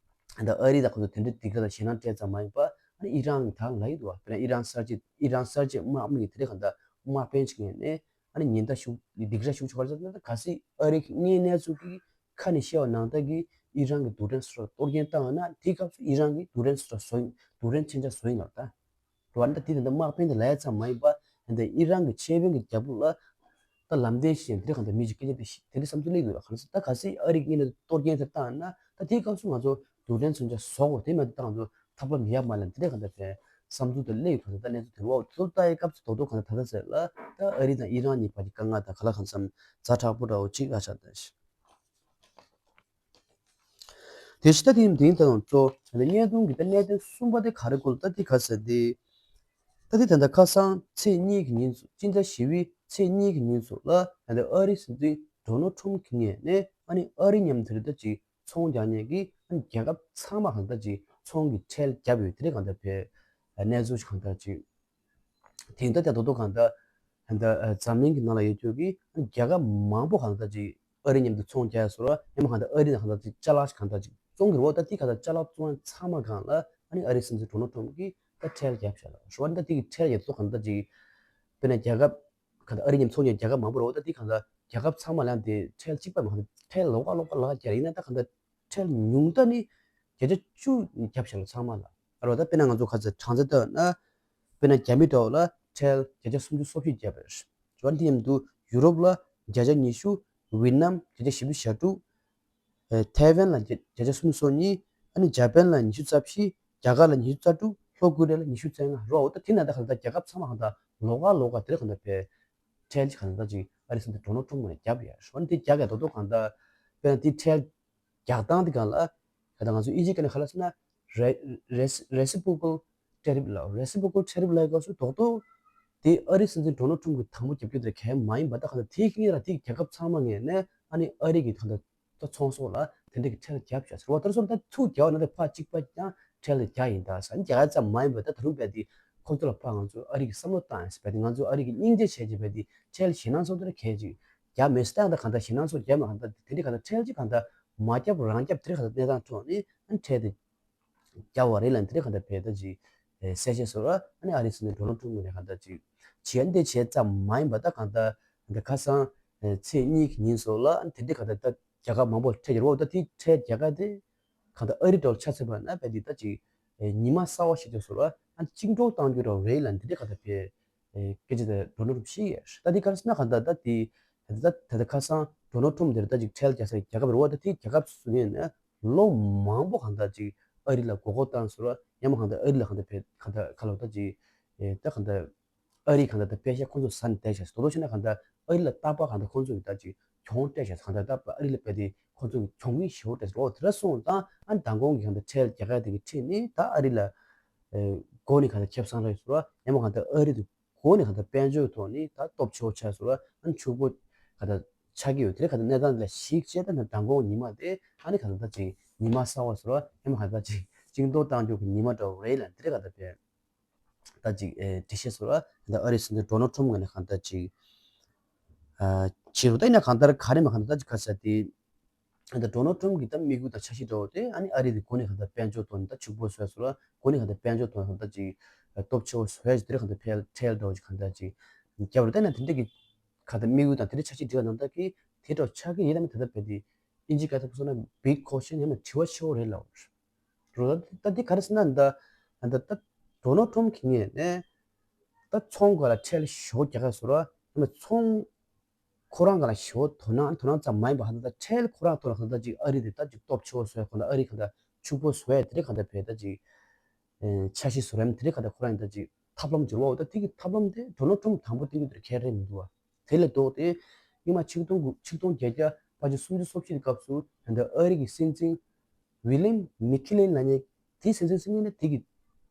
ད་ཨ་རི་དང་ཁོ་ཚོ་དེ་འདྲའི་སྡིགས་ར་དང་ཞེད་སྣང་སྤྲད་ཙམ་མ་ཡིན་པ། ཨ་ནི་ཨི་རན་གྱི་ད་ལ་ཡིན་འདུག་བ། དཔེར་ན་ཨི་རན་གསར་བརྗེ་ཨི་རན་གསར་བརྗེ་དམག་མི་གི་དེ་འདྲའི་གང་ལྟར་དམག་དཔོན་ཅིག་ཡིན་ནས་ཨ་ནི་ཉེན་བརྡ་ཤུགས་སྡིགས་ར་ཤུགས་ཆེ་བར་ཟེར་ན། ད་གལ་སྲིད་ཨ་རི་གི་དངོས་གནས་ཚུལ་གྱི་ཁ་ནས་བཤད་པ་ནང་ལྟར་གྱི་ཨི་རན་གྱི་རྡུལ་ཕྲན་སོགས་ལ་གཏོར་སྐྱོན་བཏང་ཡོད་ན་དེའི་སྐབས་སུ་ཨི་རན་གྱི་རྡུལ་ཕྲན་སོགས་ལ་བཟོ་ཡིན། རྡུལ་ཕྲན་མཚོན་ཆ་བཟོ་ཡིན་ལབ་ད། རེད་བ། ད་དེ་ད་ལྟ་དམག་དཔོན་དེ་ལབ་ཡ་ཙམ་མ་ཡིན་པ། ད་ལྟ་ཨི་རན་གྱི་ཆེས་དཔོན་གྱི་རྒྱབ་ལོགས་ལ་ད་ལམ་སྟོན་ཞིག་དེ་འདྲ་གང་ལྟར་མི་ཞིག་སྐད་ཆ་དེ་དེ་འདྲ་བསམ་ཚུལ་སླེབས་འདུག་ལ། གང་ཟེར་ད་གལ་སྲིད་ཨ་རི་གཉིས་ལ་གཏོར་སྐྱོན་དེ་བཏང་ན་ད་དེའི་སྐབས་སུ་ང་ཚོ་རྡུལ་ཕྲན་མཚོན་ཆ་བཟོ་དགོས་དེ་མ་གཏོགས་ད་ང་ཚོ་ཐབས་ལམ་ཡོད་མ་རེད་ལབ་དེ་འདྲ་གང་ལྟར་བས་བསམ་ཚུལ་དེ་སླེབས་ཡོད། གང་ཟེར་ད་གནས་ཚུལ་དེ་རེད་བ། དེ་ཚོ་ལྟ་ཡའི་སྐབས་སུ་རྡོག་རྡོག་གང་ལྟར་ད་ལྟ་ཟེར་ལ་ད་ཨ་རི་དང་ཨི་རན་གཉིས་བར་གྱི་དཀའ་ངལ་དང་ག་ལ་གང་འཚམ་ཛ་དྲག་པོ་འདྲ་བོ་ཅིག་ཨ་ཆགས་ད་ཞིག་དེ་ཕྱི་ད་དེ་ཡིན་དེ་ཡིན་ད་དང་གཙོ་ད་ལྟ་བརྙན་ཐུང་གི་ད་གནད་དོན་གསུམ་པ་དེ་ག་རེ་སྐོར་ད་དེ་ག་ཟེར་དེ། ད་དེ་ད་ལྟ་ཁ་སང་ཚེས་གཉིས་ཀྱི་ཉིན་ཚོ་སྤྱི་ཟླ་བཞི་པའི་ཚེས་གཉིས་ཀྱི་ཉིན་ཚོ་ལ་ད་ལྟ་ཨ་རིའི་སྲིད་འཛིན་ཌོ་ནལ་ཊམ་གྱི་ངོས་ནས་ཨ་ནི་ཨ་རི་མཉམ་དེ་རེད་ད་ཅིག་ཚོང་རྒྱག་མཁན་གྱི་ཨ་ནི་རྒྱལ་ཁབ་ཚང་མ་གང་ལྟར་ཅིག་ཚོང་གི་ཁྲལ་བརྒྱབ་ཡོད་དེ་རེད། གང་ལྟར་བས་གནས་ཚུལ་ཞིག་གང་ལྟར་ཅིག་དེང་ད་ལྟ་རྡོག་རྡོག་གང་ལྟར་ད་ལྟ་འཛམ་གླིང་གི་ནང་ལ་ཡོད་རྒྱུ་གི་རྒྱལ་ཁབ་མང་པོ་གང་ལྟར་ཅིག་ཨ་རི་མཉམ་དུ་ཚོང་རྒྱག་ཡ་སོགས་ཡང་མ་གང་ལྟར་ཨ་རི་ནང་གང་ལྟར་ཅིག་ཅ་ལག་ཞིག་གང་ལྟར་ཅིག་བཙོང་གི་རེད་བ། ད་དེ་གང་ལྟར་ཅ་ལག་བཙོང་ཡ་ཚང་མ་གང་ལ་ཨ་ནི་ཨ་རིའི་སྲིད་འཛིན་ཌོ་ནལ་ཊམ་གྱིས་ད་ཁྲལ་བརྒྱབ་བཞག་ལ་ཞུ་བ། ད་དེ་གི་ཁྲལ་ཡོད་ཚོ་གང་ལྟར་ཅིག་དཔེར་ན་རྒྱལ་ཁབ་གང་ལྟར་ཨ་རི་མཉམ་ཚོང་རྒྱག་རྒྱལ་ཁབ་མང་པོ་རེད་བ། ད་དེ་གང་ལྟར་རྒྱལ་ཁབ་ཚང་མ་ལ་དེ་ཁྲལ་གཅིག་པ་མ་གང་ལྟར་ཁྲལ་ལོགས་ཀ་ལོགས་ཀ་ལག་བརྒྱབ་ཡིན་ན་ད་གང་ལྟར་ཁྲལ་ཉུང་མཐའ་ནི་བརྒྱ་ཆ་བཅུ་བརྒྱབ་བཞག་ལ་ཚང་མ་ལ། ཨ་རོ་ད་དཔེར་ན་ང་ཚོ་ཁ་ཚ་གྲངས་ཚད་བཏོན་ན་དཔེར་ན་རྒྱ་མི་འདྲ་བོ་ལ་ཁྲལ་བརྒྱ་ཆ་སུམ་ཅུ་སོ་བཞི་བརྒྱབ་པ་རེད། ཇོན་དེ་མཉམ་དུ་ཡུ་རོབ་ལ་བརྒྱ་ཆ་ཉི་ཤུ། ཝི་ཏི་ནམ་བརྒྱ་ཆ་བཞི་བཅུ་ཞེ་དྲུག་ཨེ་ཐའེ་ཝན་ལ་བརྒྱ་བརྒྱ་ཆ་སུམ་ཅུ་སོ་གཉིས། ཨ་ནི་འཇར་པན་ལ་ཉི་ཤུ་རྩ་བཞི། རྒྱ་གར་ལ་ཉི་ཤུ་རྩ་དྲུག་ལྷོ་ཀོ་རི་ཡ་ལ་ཉི་ཤུ་རྩ་ལྔ་རོ། འོ་ད་དེ་ན་ད་ག་ད་རྒྱལ་ཁབ་ཚང་མ་ག་ད་ལོགས་ཀ་ལོགས་ཀ་དེ་རེད་ག་ད་བས་ཁྲལ་ཅིག་ག་ད་ཅིག་ཨ་རི་སྲིད་འཛིན་ཌོ་ནལ་ཊམ་ནས་བརྒྱབ་ཡ་ཞོ་ནི་དེ་རྒྱག་ཡ་རྡོག་རྡོག་ག་ད་དཔེར་ན་དེ་ཁྲལ་རྒྱག་སྟངས་དེ་ག་ལ་ག་ད་ང་ཚོ་ཨིན་ཇི་སྐད་ནས་ག་ལ་ཟེར་ན་རེ་རེ་རེ་སི་པོ་ཀལ་ཊེ་རིབ་ལ་རེ་སི་པོ་ཀལ་ཊེ་རིབ་ལ་སྐབས་སུ་རྡོག་རྡོག་དེ་ཨ་རི་སྲིད་འཛིན་ཌོ་ནལ་ཊམ་གྱི་དང་པོ་རྒྱབ་སྐྱོར་དེ་གལ་མ་ཡིན་པ་ད་ག་ད་དེའི་སྔོན་ལ་དེ་རྒྱལ་ཁབ་ཚང་མ་ངོས་ནས་ཨ་ནི་ཨ་རི་གི་ག་ད་ད་ཚོང་ཟོག་ལ་དེ་འདྲ་གི་ཁྲལ་བརྒྱབ་བཞག་ཟེར་བ་ལྟར་སོང་ད་ཚུར་རྒྱག་པ་ན་དེ་ཕར་གཅིག་པ་ཀྱང་ཁྲལ་རྒྱག་ཡིན་ད་ཟེར། རྒྱག་ཡ་ཙམ་མ་ཡིན་པར་ད་ད་རུང་བས་དེ་ཁོ་ཚོ་ལ་ཕར་ང་ཚོ་ཨ་རི་གི་བསམ་བློ་བཏང་ཡིན་ཟེར་བས་དེ་ང་ཚོ་ཨ་རི་གི་སྙིང་རྗེ་བྱས་ཀྱི་བས་དེ་ཁྲལ་ཞེད་སྣང་ཚོགས་དེ་ལ་གལ་ཅིག་རྒྱག་མེད་ཟེར་ད་ད་གང་ལྟར་ཞེད་སྣང་ཚོགས་རྒྱབ་མ་གང་ལྟར་དེ་འདྲ་གང་ལྟར་ཁྲལ་ཅིག་གང་ལྟར་མ་བརྒྱབ་རང་བརྒྱབ་དེ་འདྲ་གང་ལྟར་གནས་སྟངས་ཐོག་ནས་ཨ་ནི་ཁྲལ་དེ་རྒྱག་པ་རེད་ལ་དེ་འདྲ་གང་ལྟར་བས་ད་ཅིག་གསལ་བཤད་སོགས་ཨ་ནི་ཨ་རི་སྲིད་འཛིན་ཌོ་ནལ་ཊམ་ངོས་ནས་གང་ལྟར་ཅིག་བྱས་འདི་བྱས་ཙམ་མ་ཡིན་པ་ད་གང་ལྟར་འདི་ཁ་སང་ཚེས་གཉིས་ཀྱི་ཉིན་སོགས་ལ་ཨ་ནི་དེ་འདྲ་གང་ལྟར་ད་རྒྱལ་ཁབ་མང་པོ་ཁྲལ་རྒྱག་རོགས་ད་དེ་ཁྲལ་རྒྱག་ག་དེ་གང་ལྟར་ཨ་རི་འདྲ་བོ་ཆ་མཚོན་པ་ན་བས་འདི་ད་ཅིག་ཉི་མ་གསར་བ་ཞིག་ཏུ་སོགས་ལ་ཨ་ནི་བཅིངས་འགྲོལ་གཏང་རྒྱུ་འདྲ་བོ་རེད་ལ་འདི་འདྲ་གང་ལྟར་བས་སྐད་ཆ་དེ་ཌོ་ནལ་ཊམ་བཤད་ཡོད། ད་འདི་ག་རེ་ཟེར་ན་གང་ལྟར་ད་དེ་ད་ད་ཁ་སང་ཌོ་ནལ་ཊམ་དེར་ད་ཅིག་ཁྲལ་རྒྱག་ས་རྒྱལ་ཁབ་རེད་བ། ད་དེ་རྒྱལ་ཁབ་སུ་ངོས་ནས་ལོ་མང་པོ་གང་ལྟར་ཅིག་ཨ་རི་ལ་མགོ་སྐོར་བཏང་སོང་ར། ཡང་མ་གང་ལྟར་ཨ་རི་ལ་གང་ལྟར་བས་གང་ལྟར་ཁ་ལོ་ད་ཅིག་ ཨེ་ད་གང་ལྟར་ཨ་རི་གང་ལྟར་ད་པེ་ཤ་ཁོང་ཚོ་ཟ་ནས་བསྡད་བཞག་ཟེར། དོ་དོ་བྱས་ན་གང་ལྟར་ཨ་རི་ལ་རྟག་པར་གང་ལྟར་ཁོང་ཚོ་གི་ད་ཅིག་གྱོང་སྤྲད་བཞག་ཟེར། གང་ལྟར་རྟག་པར་ཨ་རི་ལ་རྦད་དེ་ཁོང་ཚོ་གི་གྱོང་གུན་ཞེ་པོ་སྤྲད་ཟེར། འོ་དེ་འདྲ་སོང་ཙང་ཨ་ནི་མདང་དགོང་གི་གང་ལྟར་ཁྲལ་རྒྱག་ཡ་དེ་གི་ཁྲིད་ནི་ད་ཨ་རི་ལ་ཨེ་མགོ་ནས་གང་ལྟར་ཁེ་བཟང་རག་ཡོད་ཟེར་བ། ཡང་མ་གང་ལྟར་ཨ་རི་དེ་མགོ་ནས་གང་ལྟར་དཔལ་འབྱོར་ཐོག་ནས་ད་སྟོབས་ཆེ་བོ་ཆགས་ཟེར་བ། ཨ་ནི་ཕྱུག་པོ་གང་ལྟར་ཆགས་ཀྱི་ཡོད། དེ་རེད། གང་ལྟར་གནས་སྟངས་ལ་གཞིགས་བྱས་ད་ནི་མདང་དགོང་ཉི་མ་དེ་ཨ་ནི་གང་ལྟར་ད་ཅིག་ཉི་མ་གསར་བ་ཟེར་བ། ཡང་མ་གང་ལྟར་ཅིག་བཅིངས་འགྲོལ་བཏང་རྒྱུ་གི་ཉི་མ་འདྲ་བོ་རེད་ལ། དེ་རེད། གང་ལྟར་དཔེ་ད་ཅིག་ཨེ་འགྲེལ་བཤད་ཟེར་བ། གང་ལྟར་ཨ་རིའི་སྲིད་འཛིན་ཌོ་ནལ་ཊམ་ངོས་ནས་གང་ལྟར་ཅིག་ཨ་བྱེད་རུ་ད་ཡིན་ན་གང་ལྟར་ག་རེ་མ་གང་ལྟར་ད་ཅིག་ག་ཟེར་དེ། ད་ཌོ་ནལ་ཊམ་གྱི་ད་དམིགས་ཡུལ་དང་འཆར་གཞི་འདྲ་བོ་དེ་ཨ་ནི་ཨ་རི་དེ་མགོ་ནས་གང་ལྟར་དཔལ་འབྱོར་ཐོག་ནས་ད་ཕྱུག་པོ་བཟོས་ཟེར་བ། མགོ་ནས་གང་ལྟར་དཔལ་འབྱོར་ཐོག་ནས་གང་ལྟར་ཅིག་སྟོབས་ཆེ་བོ་བཟོས་ཅིག་དེ་རིང་གང་ལྟར་ཁྲལ་ཁྲལ་འདྲ་བོ་ཅིག་གང་ལྟར་ཅིག་རྒྱབ་རེད། ད་ན་དེ་འདྲ་གི་གང་ལྟར་དམིགས་ཡུལ་དང་དེ་འདྲ་འཆར་གཞི་འབྲི་བ་ནང་ལྟར་གི་དེ་འདྲ་ཆགས་ཀྱི་ཡོད་ན་མེད་ད་ལྟ་བས་དེ་ཨིན་ཇི་སྐད་ཐོག་སོང་ན་big question ཡང་ན་དྲི་བ་ཆེ་བོ་རེད་ལབ་རེད། ད་དེ་ག་རེ་ཟེར་ན་ད་ད་ད་ཌོ་ནལ་ཊམ་གྱི་ངོས་ནས་ད་ཚོང་སྒོ་ལ་ཁྲལ་ཞེ་པོ་རྒྱག་ག་ཟེར་བ། ཡང་ན་ཚོང་ཁོ་རང་ག་ལ་ཞེ་པོ་དོ་སྣང་དོ་སྣང་ཙམ་མ་ཡིན་པ་ཧ་ད་ད་ཁྲལ་ཁོ་རང་ཐོག་ལ་ཧ་ད་ཅིག་ཨ་རི་དེ་ད་ཅིག་སྟོབས་ཆེ་བོ་བཟོས་ཁོ་ན་ཨ་རི་ག་ད་ཕྱུག་པོ་བཟོས་དེ་རིང་ག་ད་བས་ད་ཅིག་འཆར་གཞི་བཟོ་རིམ་དེ་རིང་ག་ད་ཁོ་རང་ཡིན་ད་ཅིག་ཐབས་ལམ་སྦྱོར་བ་འོ་ད་དེ་གི་ཐབས་ལམ་དེ་ཌོ་ནལ་ཊམ་དང་པོ་བསྟན་གྱི་དེར་ཁྱད་རེད་མི་འདུག་བ། དེ་ལས་ལྡོག་སྟེ་སྔོན་མ་ཆིག་སྟོང་དགུ་ཆིག་སྟོང་བརྒྱད་བརྒྱ་བརྒྱད་ཅུ་སུམ་ཅུ་སོ་གཅིག་གི་སྐབས་སུ་ད་ལྟ་ཨ་རི་གི་སྲིད་འཛིན་ཝི་ལིམ་མི་ཁི་ལིན་ལབ་མཁན་དེ་སྲིད་འཛིན་སྲིད་འཛིན་ནས་དེ་གི་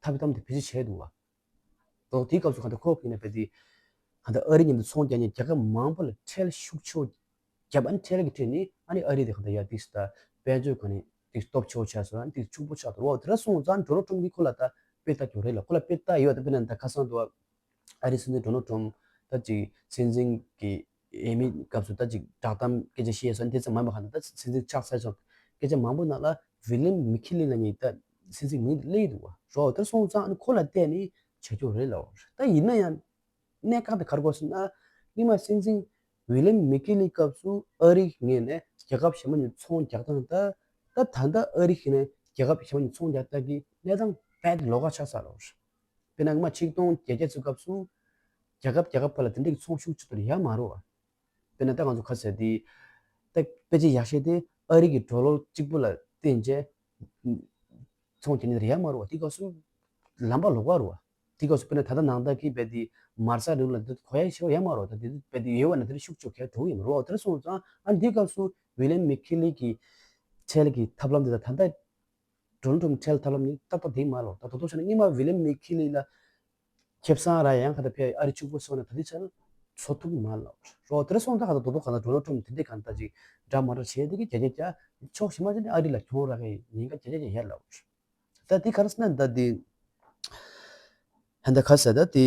ཐབས་ཐམ་དེ་བེད་སྤྱོད་བྱས་འདུག་བ། ཏོག་དེའི་སྐབས་སུ་གང་ལྟར་ཁོ་གིས་ནས་བས་དེ་གང་ལྟར་ཨ་རི་མཉམ་དུ་ཚོང་རྒྱག་མཁན་རྒྱལ་ཁབ་མང་པོ་ལ་ཁྲལ་ཤུགས་ཆེ་བོ་བརྒྱབ། ཨ་ནི་ཁྲལ་གྱི་ཁྲོད་ནས་ཨ་ནི་ཨ་རི་དེ་གང་ལྟར་ཡར་ཏིག་ད་དཔལ་འབྱོར་སྒང་ནས་ཏིག་སྟོབས་ཆེ་བོ་ཆགས་སོང་། ཨ་ནི་ཏིག་ཕྱུག་པོ་ཆགས་འདུག་འོ་དེ་འདྲ་སོང་ཙང་ཌོ་ནལ་ཊམ་གྱིས་ཁོ་ལ་ད་དཔེ་ལྟ་རྒྱུ་རེད་ལ། ཁོ་ལ་དཔེ་ལྟ་ཡོད་ད་དཔེར་ན་ད་ཁ་སང་དུ་ཨ་རི་སྲིད་འཛིན་ཌོ་ནལ་ཊམ་ད་ཅིག་སྲིད་འཛིན་གྱི་ཡས་མས་སྐབས་སུ་ད་ཅིག་བསྒྲགས་གཏམ་སྐད་ཆ་བཤད་སོང་། དེ་ཙམ་མ་ཡིན་པ་གང་ལྟར་ད་སྲིད་འཛིན་ཆགས་ཚར་སོང་། སྐད་ཆ་མང་པོ་ནང་ལ་ཝི་ལིམ་མི་ཁི་ལིན་ལབ་མཁན་ད་སྲིད་འཛིན་མིང་དེ་སླེབས་འདུག་བ། རོ་དེ་སོང་ཙང་ཨ་ནི་ཁོ་ལ་བལྟས་ནས་བྱ་རྒྱུ་རེད་ལབ་པ་རེད། ད་ཡིན་ན་ཡང་གནད་འགག་དེ་ག་རེ་གོ་ཟེར་ན། སྔོན་མ་སྲིད་འཛིན་ཝི་ལིམ་མི་ཁི་ལིན་སྐབས་སུ་ཨ་རིའི་ངོས་ནས་རྒྱལ་ཁབ་གཞན་པ་ནས་ཚོང་རྒྱག་སྟངས་ད་ད་ད་ལྟ་ཨ་རིའི་ངོས་ནས་རྒྱལ་ཁབ་གཞན་པ་ནས་ཚོང་རྒྱག་སྟངས་ཀྱི་གནས་སྟངས་རྦད་ལོགས་ཀ་ཆགས་ཚར་ལབ་པ་རེད། དཔེར་ན་སྔོན་མ་ཆིག་སྟོང་བརྒྱད་བརྒྱ་ཚོའི་སྐབས་སུ་རྒྱལ་ཁབ་རྒྱལ་ཁབ་བར་ལ་དེ་འདྲའི་ཚོང་ཤུགས་ཆེ་དུ་ཡོད་མ་རེད་བ། དཔེར་ན་ད་ང་ཚོ་ཁ་ཟེར་དེ་ད་དཔེ་ཆ་ཡག་ཤོས་དེ་ཨ་རི་གི་ཌོ་ལར་གཅིག་པུ་ལ་བརྟེན་བྱས་ཚོང་རྒྱག་མཁན་དེ་རེད་ཡ་མ་རེད་བ། དེ་སྐབས་སུ་ལམ་པ་ལོགས་ཀ་རེད་བ། དེ་སྐབས་སུ་དཔེར་ན་ད་ལྟ་ནང་ལྟར་གྱི་རྦད་དེ་མར་ས་རི་ལ་འདི་གོ་ཡ་ཞེ་པོ་ཡ་མ་རེད་བ། ད་དེ་རྦད་དེ་ཡོད་བ་ན་དེ་ཤུགས་ཆེ་གས་འགྲོ་གི་ཡོད་མ་རེད་བ། དེ་སོང་ཙང་ཨ་འདི་སྐབས་སུ་ཝི་ལིམ་མི་ཁི་ལི་གི་ཁྲལ་གྱི་ཐབས་ལམ་དེ་ད་ད་ལྟ་ཌོ་ནལ་ཊམ་ཁྲལ་ཐབས་ལམ་ནི་ཏག་ཏག་དེ་མ་ལོ། ད་དོ་དོ་བྱས་ན་སྔོན་མ་ཝི་ལིམ་མི་ཁི་ལི་ལ་ཁེ་བཟང་རག་ཡང་ག་ད་ཕེ་ཨ་རི་ཕྱུག་པོ་སོང་ན་ད་དེ་ཆ་ན་བཟོ་ཐུབ་མ་ལོ། རོ་དེར་སོང་ད་ག་ད་དོ་དོ་ག་ད་ཌོ་ནལ་ཊམ་དེ་འདྲའི་ག་ད་ཅིག་འདྲ་མ་འདྲ་བྱས་དེ་གི་རྒྱ་རྒྱ་རྒྱ་ཕྱོགས་ཞིག་མ་ཅན་ཨ་རི་ལ་གྱོང་རག་གི་ཉེན་ཁ་རྒྱ་རྒྱ་རྒྱ་ཡར་ལ། ད་དེ་ག་རེ་ཟེར་ན་ད་དེ་ཧན་ད་ག་ཟེར་ད་དེ་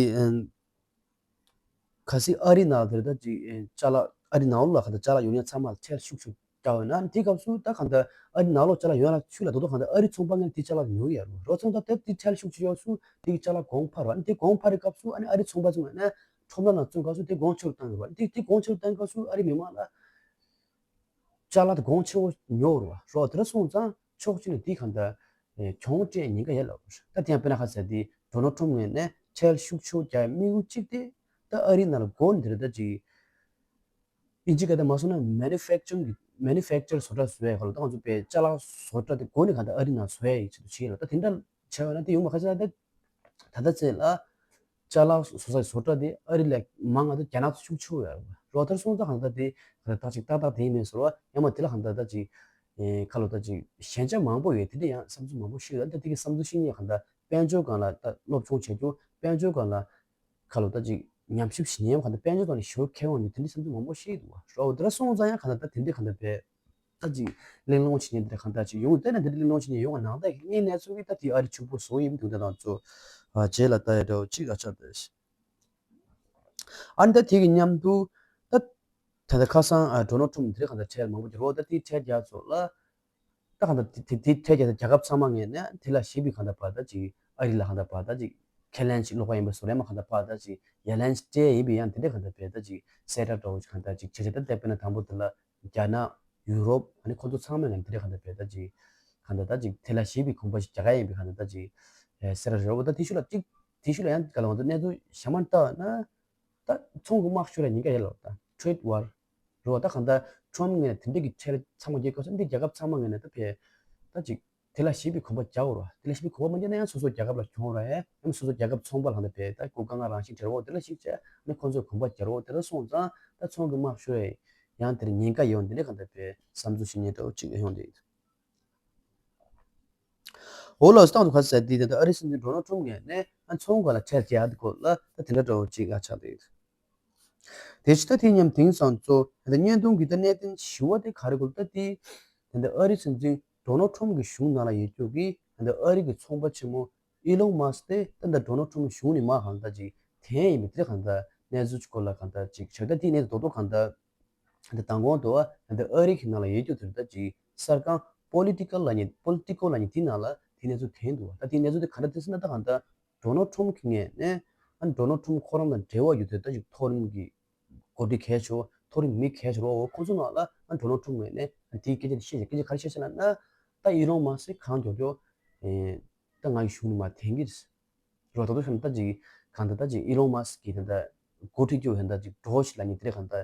གལ་སྲིད་ཨ་རི་ནང་དེར་ད་ཅིག་ཅ་ལག་ཨ་རི་ནང་ལོགས་ལ་ག་ད་ཅ་ལག་ཡོང་ཡ་ཚང་མ་ལ་ཁྲལ་ཤུགས་ཤུགས་བཀག་ཡོད་ན་དེ་སྐབས་སུ་ད་གང་ལྟར་ཨ་རི་ནང་ལོགས་ཅ་ལག་ཡོང་ལ་ཚུར་ལ་དོ་དོ་གང་ལྟར་ཨ་རི་ཚོང་པ་ངན་དེ་ཅ་ལག་ཉོ་ཡ་རུ་རོ་ཚོང་ད་དེབ་དེ་ཁྲལ་ཤུགས་ཆེ་ཡོད་སུ་དེ་གི་ཅ་ལག་གོང་འཕར་བ་དེ་གོང་འཕར་རི་སྐབས་སུ་ཨ་ནི་ཨ་རི་ཚོང་པ་ཚོ་ངན་ཁྲོམ་ར་ནང་བཙོང་སྐབས་སུ་དེ་གོང་ཆེ་རུ་བཏང་ཡོད་ར་དེ་དེ་གོང་ཆེ་རུ་བཏང་སྐབས་སུ་ཨ་རི་མི་མང་ལ་ཅ་ལག་དེ་གོང་ཆེ་བོ་ཉོ་རུ་བ་རོ་དེ་ར་སོང་ཙང་ཕྱོགས་གཅིག་ནས་དེ་གང་ལྟར་གྱོང་སྤྲད་ཉེན་ཁ་ཡོད་ལབ་ར་ད་དེ་ཡང་དཔེར་ན་ཁ་ཟེར་དེ་ཌོ་ནལ་ཁྲོམ་ངན་ནས་ཁྲལ་ཤུགས་ཆེ་བོ་རྒྱག་དམིགས་ཡུལ་གཅིག་དེ་ད་ཨ་རི་ནང་ལ་སྒོ་འདིར་ད་ཅིག་ཨིན་ཇི་སྐད་དུ་མ་སོང་ན་manufacturing གི་manufacture བཟོ་གྲྭ་བཟོ་ཡ་ག་ལ་ད་ང་ཚོ་པའི་ཅ་ལག་བཟོ་གྲྭ་དེ་སྒོ་ནས་གང་ལྟར་ཨ་རི་ནང་བཟོ་ཡ་ཡི་ཆེད་དུ་བྱེད་ལ་ད་དེ་འདྲ་བྱས་པ་ན་དེ་ཡོང་མ་ཁ་ཆག་ད་ད་ལྟ་ཚེ་ལ་ཅ་ལག་བཟོ་ས་བཟོ་གྲྭ་དེ་ཨ་རི་ལས་མང་ང་ད་རྒྱ་ནག་ཏུ་ཤུགས་ཆེ་བ་ཡོད་རོ་ཐར་སོང་ཙང་གང་ལྟར་དེ་གང་ལྟར་ད་ཅིག་ཏག་ཏག་དེ་ཡིན་མིན་ཟེར་བ་ཡང་མ་དེ་ལ་གང་ལྟར་ད་ཅིག་ཁ་ལོ་ད་ཅིག་ཞན་ཆ་མང་པོ་ཡོད་དེ་འདྲ་ཡང་བསམ་ཚུལ་མང་པོ་ཤེས་ཡོད་ད་དེ་གི་བསམ་ཚུལ་ཤེས་ཉེ་གང་ལྟར་དཔལ་འབྱོར་སྒང་ལ་ད་སློབ་སྦྱོང་བྱེད་རྒྱུ་དཔལ་འབྱོར་སྒང་ལ་ཁ་ལོ་ད་ཅིག་ཉམས་ཞིབ་བྱེད་ཉན་གང་ལྟར་དཔལ་འབྱོར་ཐོག་ནས་ཞོར་ཁེ་དབང་ཡོད་དེ་འདྲ་བསམ་ཚུལ་མང་པོ་ཤེས་འདུག་བ་རོ་དེ་ལ་སོང་ཙང་ཡང་གང་ལྟར་ད་དེ་འདྲ་གང་ལྟར་བས། ད་ཅིག་གླེང་སློང་བྱེད་མཁན་དེ་འདྲ་གང་ལྟར་ཅིག་ཡོང་དེ་ན་དེ་འདྲ་གླེང་སློང་བྱེད་མཁན་ཡོང་བ་ནང་ད་ངའི་གནས་ཚུལ་གྱི་ད་དེ་ཨ་རི་ཕྱུག་པོ་བཟོ་ཡིན་འདུག་ད་དང་ཚོ་རྗེས་ལ་ལྟ་ཡ་འདྲ་བོ་ཅིག་ཨ་ཆགས་ཏེ་ཨ་ནི་ད་དེ་གི་མཉམ་དུ་ད་ད་ལྟ་ཁ་སང་ཌོ་ནལ་ཁྲོམ་དེ་འདྲ་གང་ལྟར་ཁྲལ་མང་པོ་རྒྱག་རོགས་ད་དེ་ཁྲལ་རྒྱག་ཚོ་ལ་ད་གང་ལྟར་དེ་དེ་ཁྲལ་རྒྱག་ད་རྒྱལ་ཁབ་ཚང་མ་ངས་ནས་དེ་ལ་ཞིབ་པའི་གང་ལྟར་བར་ད་ཅིག་ཨ་རི་ལ་གང་ལྟར་བར་ད་ཅིག་ཁས་ལེན་ཞིག་སློག་པ་ཡིན་པ་བཟོ་རེད་མ་གང་ལྟར་བར་ད་ཅིག་ཡ་ལན་སྤྲད་ཡིན་པའི་ཡང་དེ་འདྲ་གང་ལྟར་བར་ད་ཅིག་གསལ་བསྒྲགས་འདྲ་བོ་ཅིག་གང་ལྟར་ཅིག་བྱེད་བྱེད་ད་ལྟ་དཔེར་ན་དང་པོ་དེ་ལ། རྒྱ་ནག་ཡུ་རོབ་ཨ་ནི་ཁོང་ཚོ་ཚང་མས་ང་འདི་རེད་གང་ལྟར་བས་ད་ཅིག་གང་ལྟར་ད་ཅིག་དེ་ལ་ཞིབ་པའི་གོམ་པ་ཞིག་རྒྱག་ག་ཡིན་པའི་གང་ལྟར་ད་ཅིག་ཨེ་གསལ་བསྒྲགས་རེད་བ། ད་དེ་ཤུལ་ལ་ཅིག་དེ་ཤུལ་ལ་ཡང་ག་ལ་ང་ཚོ་གནས་ཚུལ་ཞག་མ་ལྟ་ན་ད་ཚོང་གི་དམག་ཤུགས་ལ་ཉེན་ཁ་ཡོད་ལ་ད་ཊེ་རེ་ཌི་ཝར་རེད་བ། ད་གང་ལྟར་ཊམ་ངོས་ནས་དེ་འདྲ་གི་ཁྲལ་ཚང་མ་རྒྱག་དགོས་ས་འདི་རྒྱལ་ཁབ་ཚང་མ་ངོས་ནས་ད་བས་ད་ཅིག་ དེ་ལ་ཞིབ་པའི་གོམ་པ་རྒྱག་དགོས་རེད་བ། དེ་ལ་ཞིབ་པའི་གོམ་པ་མ་རྒྱག་ན་ཡང་སོ་སོ་རྒྱལ་ཁབ་ལ་གྱོང་རེད། ཡང་སོ་སོ་རྒྱལ་ཁབ་ཚོང་པ་ལ་ཧང་ད་བས་ད་སྒོ་ཀ་ང་རང་བཞིན་བྲལ་བ་དེ་ལ་ཞིག་བྱས་ནས་ཁོང་ཚོས་གོམ་པ་རྒྱག་རོགས་དེ་ལ་སོང་ཙང་ད་ཚོང་གི་དམག་ཤོར་ཡ་ཡང་དེར་ཉེན་ཁ་ཡོང་དེ་ལས་གང་ད་བས་བསམ་ཚུལ་ཞིག་ཉེན་འདྲ་བོ་ཅིག་ཡོང་དེ། འོ་ལགས་སོ། ད་ང་ཚོ་ག་ཚོད་ཟེར་དུས་ད་ལྟ་ཨ་རིའི་སྲིད་འཛིན་ཌོ་ནལ་ཊམ་ངོས་ནས་ཨ་ཚོང་སྒོ་ལ་ཁྲལ་རྒྱག་ཡག་དེ་སྐོར་ལ་ད་དེ་འདྲ་འདྲ་བོ་ཅིག་ཨ་ཆགས་འདུག་དེ་བཞིན་ད་དེ་མཉམ་དེང་སང་ཚོ་ད་ལྟ་བརྙན་ཐུང་གི་ད་གནད་དོན་ཞུ་བ་དེ་ག་རེ་སྐོར་ད་དེ་ད་ལྟ་ཨ་རིའི་སྲིད་འཛིན་ཌོ་ནལ་ཊམ་གྱི་གཞུང་ནང་ལ་ཡོད་རྒྱུ་གི་ད་ལྟ་ཨ་རི་གི་ཚོང་པ་ཆེན་མོ་ཨི་ལོན་མཱ་སི་དེ་ད་ལྟ་ཌོ་ནལ་ཊམ་གཞུང་ནས་མ་གང་ད་ཅིག་འཐེན་ཡིན་པའི་དེ་གང་ད་གནས་ཚུལ་ཅིག་སྐོར་ལ་གང་ད་ཅིག་བྱ་ད་དེ་གནས་རྡོག་རྡོག་གང་ད། ད་མདང་དགོང་དུ་ད་ཨ་རི་གི་ནང་ལ་ཡོད་རྒྱུ་དེར་ད་ཅིག་གསར་ཁང་པོ་ལི་ཊི་ཀལ་ལབ་མཁན་པོ་ལི་ཊི་ཀོ་ལབ་མཁན་དེའི་ནང་ལ་དེ་གནས་ཚུལ་ཐོན་འདུག་ད་དེ་གནས་ཚུལ་དེ་ག་འདྲ་དེ་ཟེར་ན་ད་གང་ལྟར་ཌོ་ནལ་ཊམ་གི་ངོས་ནས་ཨ་ཌོ་ནལ་ཊམ་ཁོ་རང་དང་འབྲེལ་བ་ཡོད་དེ་ད་ཅིག་མཐོ་རིམ་གྱི་འགོ་ཁྲིད་གལ་ཆེ་བ་མཐོ་རིམ་མི་གལ་ཆེ་བ་ཁོ་ཚོ་ནང་ལ་ཨ་ཌོ་ནལ་ཊམ་ངོས་ནས་དེའི་སྐད་ཆ་དེ་བཤད་ཅིང་སྐད་ཆ་ག་རེ་བཤད་ཤེ་ལབ་ན་ད་ཨི་ལོན་མཱ་སི་གང་མགྱོགས་མགྱོགས་ད་ང་ཡི་གཞུང་ནས་མར་འཐེན་གྱི་རེད། རོ་ད་དུ་ཤམ་ད་ཅིག་གང་ད་ད་ཅིག་ཨི་ལོན་མཱ་སི་ཀི་ད་ད་འགོ་ཁྲིད་རྒྱུ་ད་ད་ཅིག་འགྲོ་ཞིག་ལ་ཉི་དེ་རེ་གང་ད་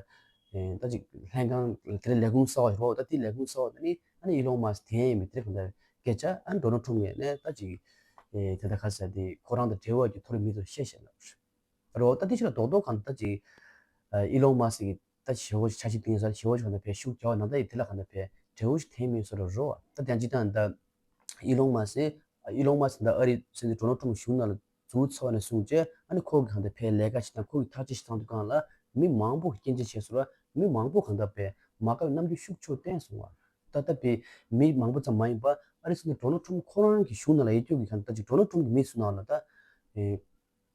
ད་ཅིག་ལྷན་ཁང་དེ་རེ་ལས་ཁུངས་གསར་བ་རོ་ད་དེ་ལས་ཁུངས་གསར་བ་ད་ནི་ཨ་ནི་ཨི་ལོན་མཱ་སི་ཀི་འཐེན་ཡིན་མི་དེ་རེ་གང་ད་སྐད་ཆ་ཨ་ནི་ཌོ་ནལ་ཊམ་ངོས་ནས་ད་ཅིག་ད་ད་ཁ་ས་དེ་ཁོ་རང་དང་འབྲེལ་བ་རྒྱུ་མཐོ་རིམ་མི་ཚོ་བཤད་བཤད་ལ་རོ་ད་དེ་ཕྱིར་རྡོག་རྡོག་གང་ད་ཅིག་ཨི་ལོན་མཱ་སི་ཀི་ད་ཞེ་བོ་ཞིག་འཆར་གཞི་བཏིང་ས་ཞེ་བོ་ཞིག་གང་ད་ཕེ་ཤུགས་རྒྱག་ནང་ད་ཡི་དེ་ལ་གང་ད་ཕེ་འབྲས་བུ་ཞིག་ཐེབས་མིན་སོ་ར་རོ། ད་དེ་ཅི་ད་ད་ཨི་ལོན་མཱ་སི་ཨི་ལོན་མཱ་སི་ད་ཨ་རི་སྲིད་འཛིན་ཌོ་ནལ་ཊམ་གཞུང་ནང་ལ་འཛུལ་ཚར་བ་ནས་བཟུང་བྱས་ཨ་ནི་ཁོ་གི་གང་ད་ཕེ་ལས་ཀ་ཞིག་དང་ཁོ་གི་ཐག་གཅོད་ཞིག་བཏང་དུས་གང་ལ་མི་མང་པོ་གི་སྐྱོན་བརྗོད་བྱས་སོ་ར་མི་མང་པོ་གང་ད་ཕེ་མ་དགའ་བའི་རྣམ་འགྱུར་ཤུགས་ཆེ་བསྟན་སོང་བ། ད་ལྟ་ཕེ་མི་མང་པོ་ཙམ་མ་ཡིན་པ་ཨ་རི་སྲིད་འཛིན་ཌོ་ནལ་ཊམ་ཁོ་རང་གི་གཞུང་ནང་ལ་ཡོད་རྒྱུ་གི་གང་ད་ཅིག་ཌོ་ནལ་ཊམ་གི་མི་ཚོ་ནང་ལ་ད།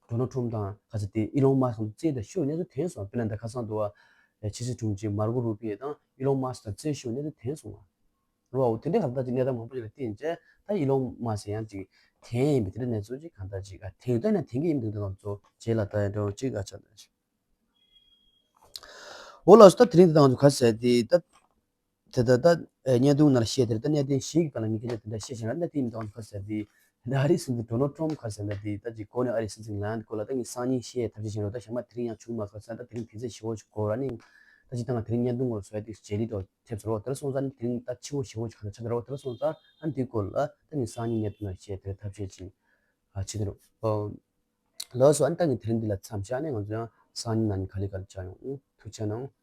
ཌོ་ནལ་ཊམ་དང་ཁ་ས་དེ་ཨི་ལོན་མཱ་སི་ཀི་དང་རྩེད་དང་ཤོད་གནས་ཚུལ་ཐོན་སོང་། ཕི་ལན་ད་ཁ་སང་དུ་བ་ཕྱི་སྲིད་དྲུང་ཆེ་མར་ཀོ་རུ་པི་ཡོ་དང་ཨི་ལོན་མཱ་སི་ཀི་དང་རྩེད་ཤོད་གནས་ཚུལ་ཐོན་སོང་། རོ་དེ་འདྲའི་ཁ་ད་ཅིག་གནས་སྟངས་མང་པོ་ཞིག་ལ་བརྟེན་བྱས་ད་ཨི་ལོན་མཱ་སི་ཀི་ཡང་ཅིག་ཐོན་ཡིན་པའི་དེ་འདྲའི་གནས་ཚུལ་ཅིག་གང་ལྟར་ཅིག་ཨ་ཐོན་ཡོད་ད་ཡིན་ན་ཐོན་གྱི་ཡིན་འདུག་ད་ང་ཚོ་རྗེས་ལ་ད་ཡང་འགྲོ་ཅིག་ཨ་ཆ་ད་ཅིག་འོ་ལགས་སོ། ད་དེ་རིང་ད་ང་ཚོ་ཁ་ཟེར་དེ་ད། དེ་ལྟར་ད་བརྙན་ཐུང་ནང་བཤད་དེར་ད་གནད་དོན་བཞི་གི་སྒང་ལ་ངས་སྐད་ཆ་དེ་འདྲ་བཤད་བཞིན་ལ་གནད་དོན་མི་འདུག་ཁ་ཟེར་དེ། ད་ཨ་རིའི་སྲིད་འཛིན་ཌོ་ནལ་ཊམ་ཁ་ཟེར་ད་དེ་ད་ཅིག་གོ་ནས་ཨ་རིའི་སྲིད་འཛིན་ལངས་སྐོར་ལ་ད་ངས་སང་ཉིན་བཤད་ཐབས་ཤེས་བྱས་རོགས། ད་ཞག་མ་དེ་རིང་ཡང་བྱུང་མ་སོང་ཟེར། ད་དེ་རིང་དུས་ཚོད་ཞེ་བོ་ཞིག་འགོར་ར་ནི། ད་ཅིག་ད་ང་དེ་རིང་བརྙན་ཐུང་སྐོར་བཟོ་ཡ་དེ་བརྗེད་ལི་འགྲོ་ཐེབས་ཟེར་རོགས། དེར་སོང་ཙང་དེ་རིང་ད་ཕྱི་བོ་ཞེ་བོ་ཞིག་ག་འདྲ་ཆགས་ད་རོགས། དེར་སོང་ཙང་ཨ་འདི་སྐོར་ལ་ད་ངས་སང་ཉིན་བརྙན་ཐུང་ནང་བཤད་དེར་ཐབས་ཤེས་ཅིག་ཨ་བྱེད་དེ་རོགས། ལགས་སོ། ཨ་ནི་ད་ངས་དེ་རིང་འདི་ལ་མཚམས་བཞག་ནས་ང་ཚོ་ཡང་སང་ཉིན་ནང་ནས་ག་ལེ་ག་ལེ་བཅར་ཡོང་། ཐུགས་རྗེ་གནང་།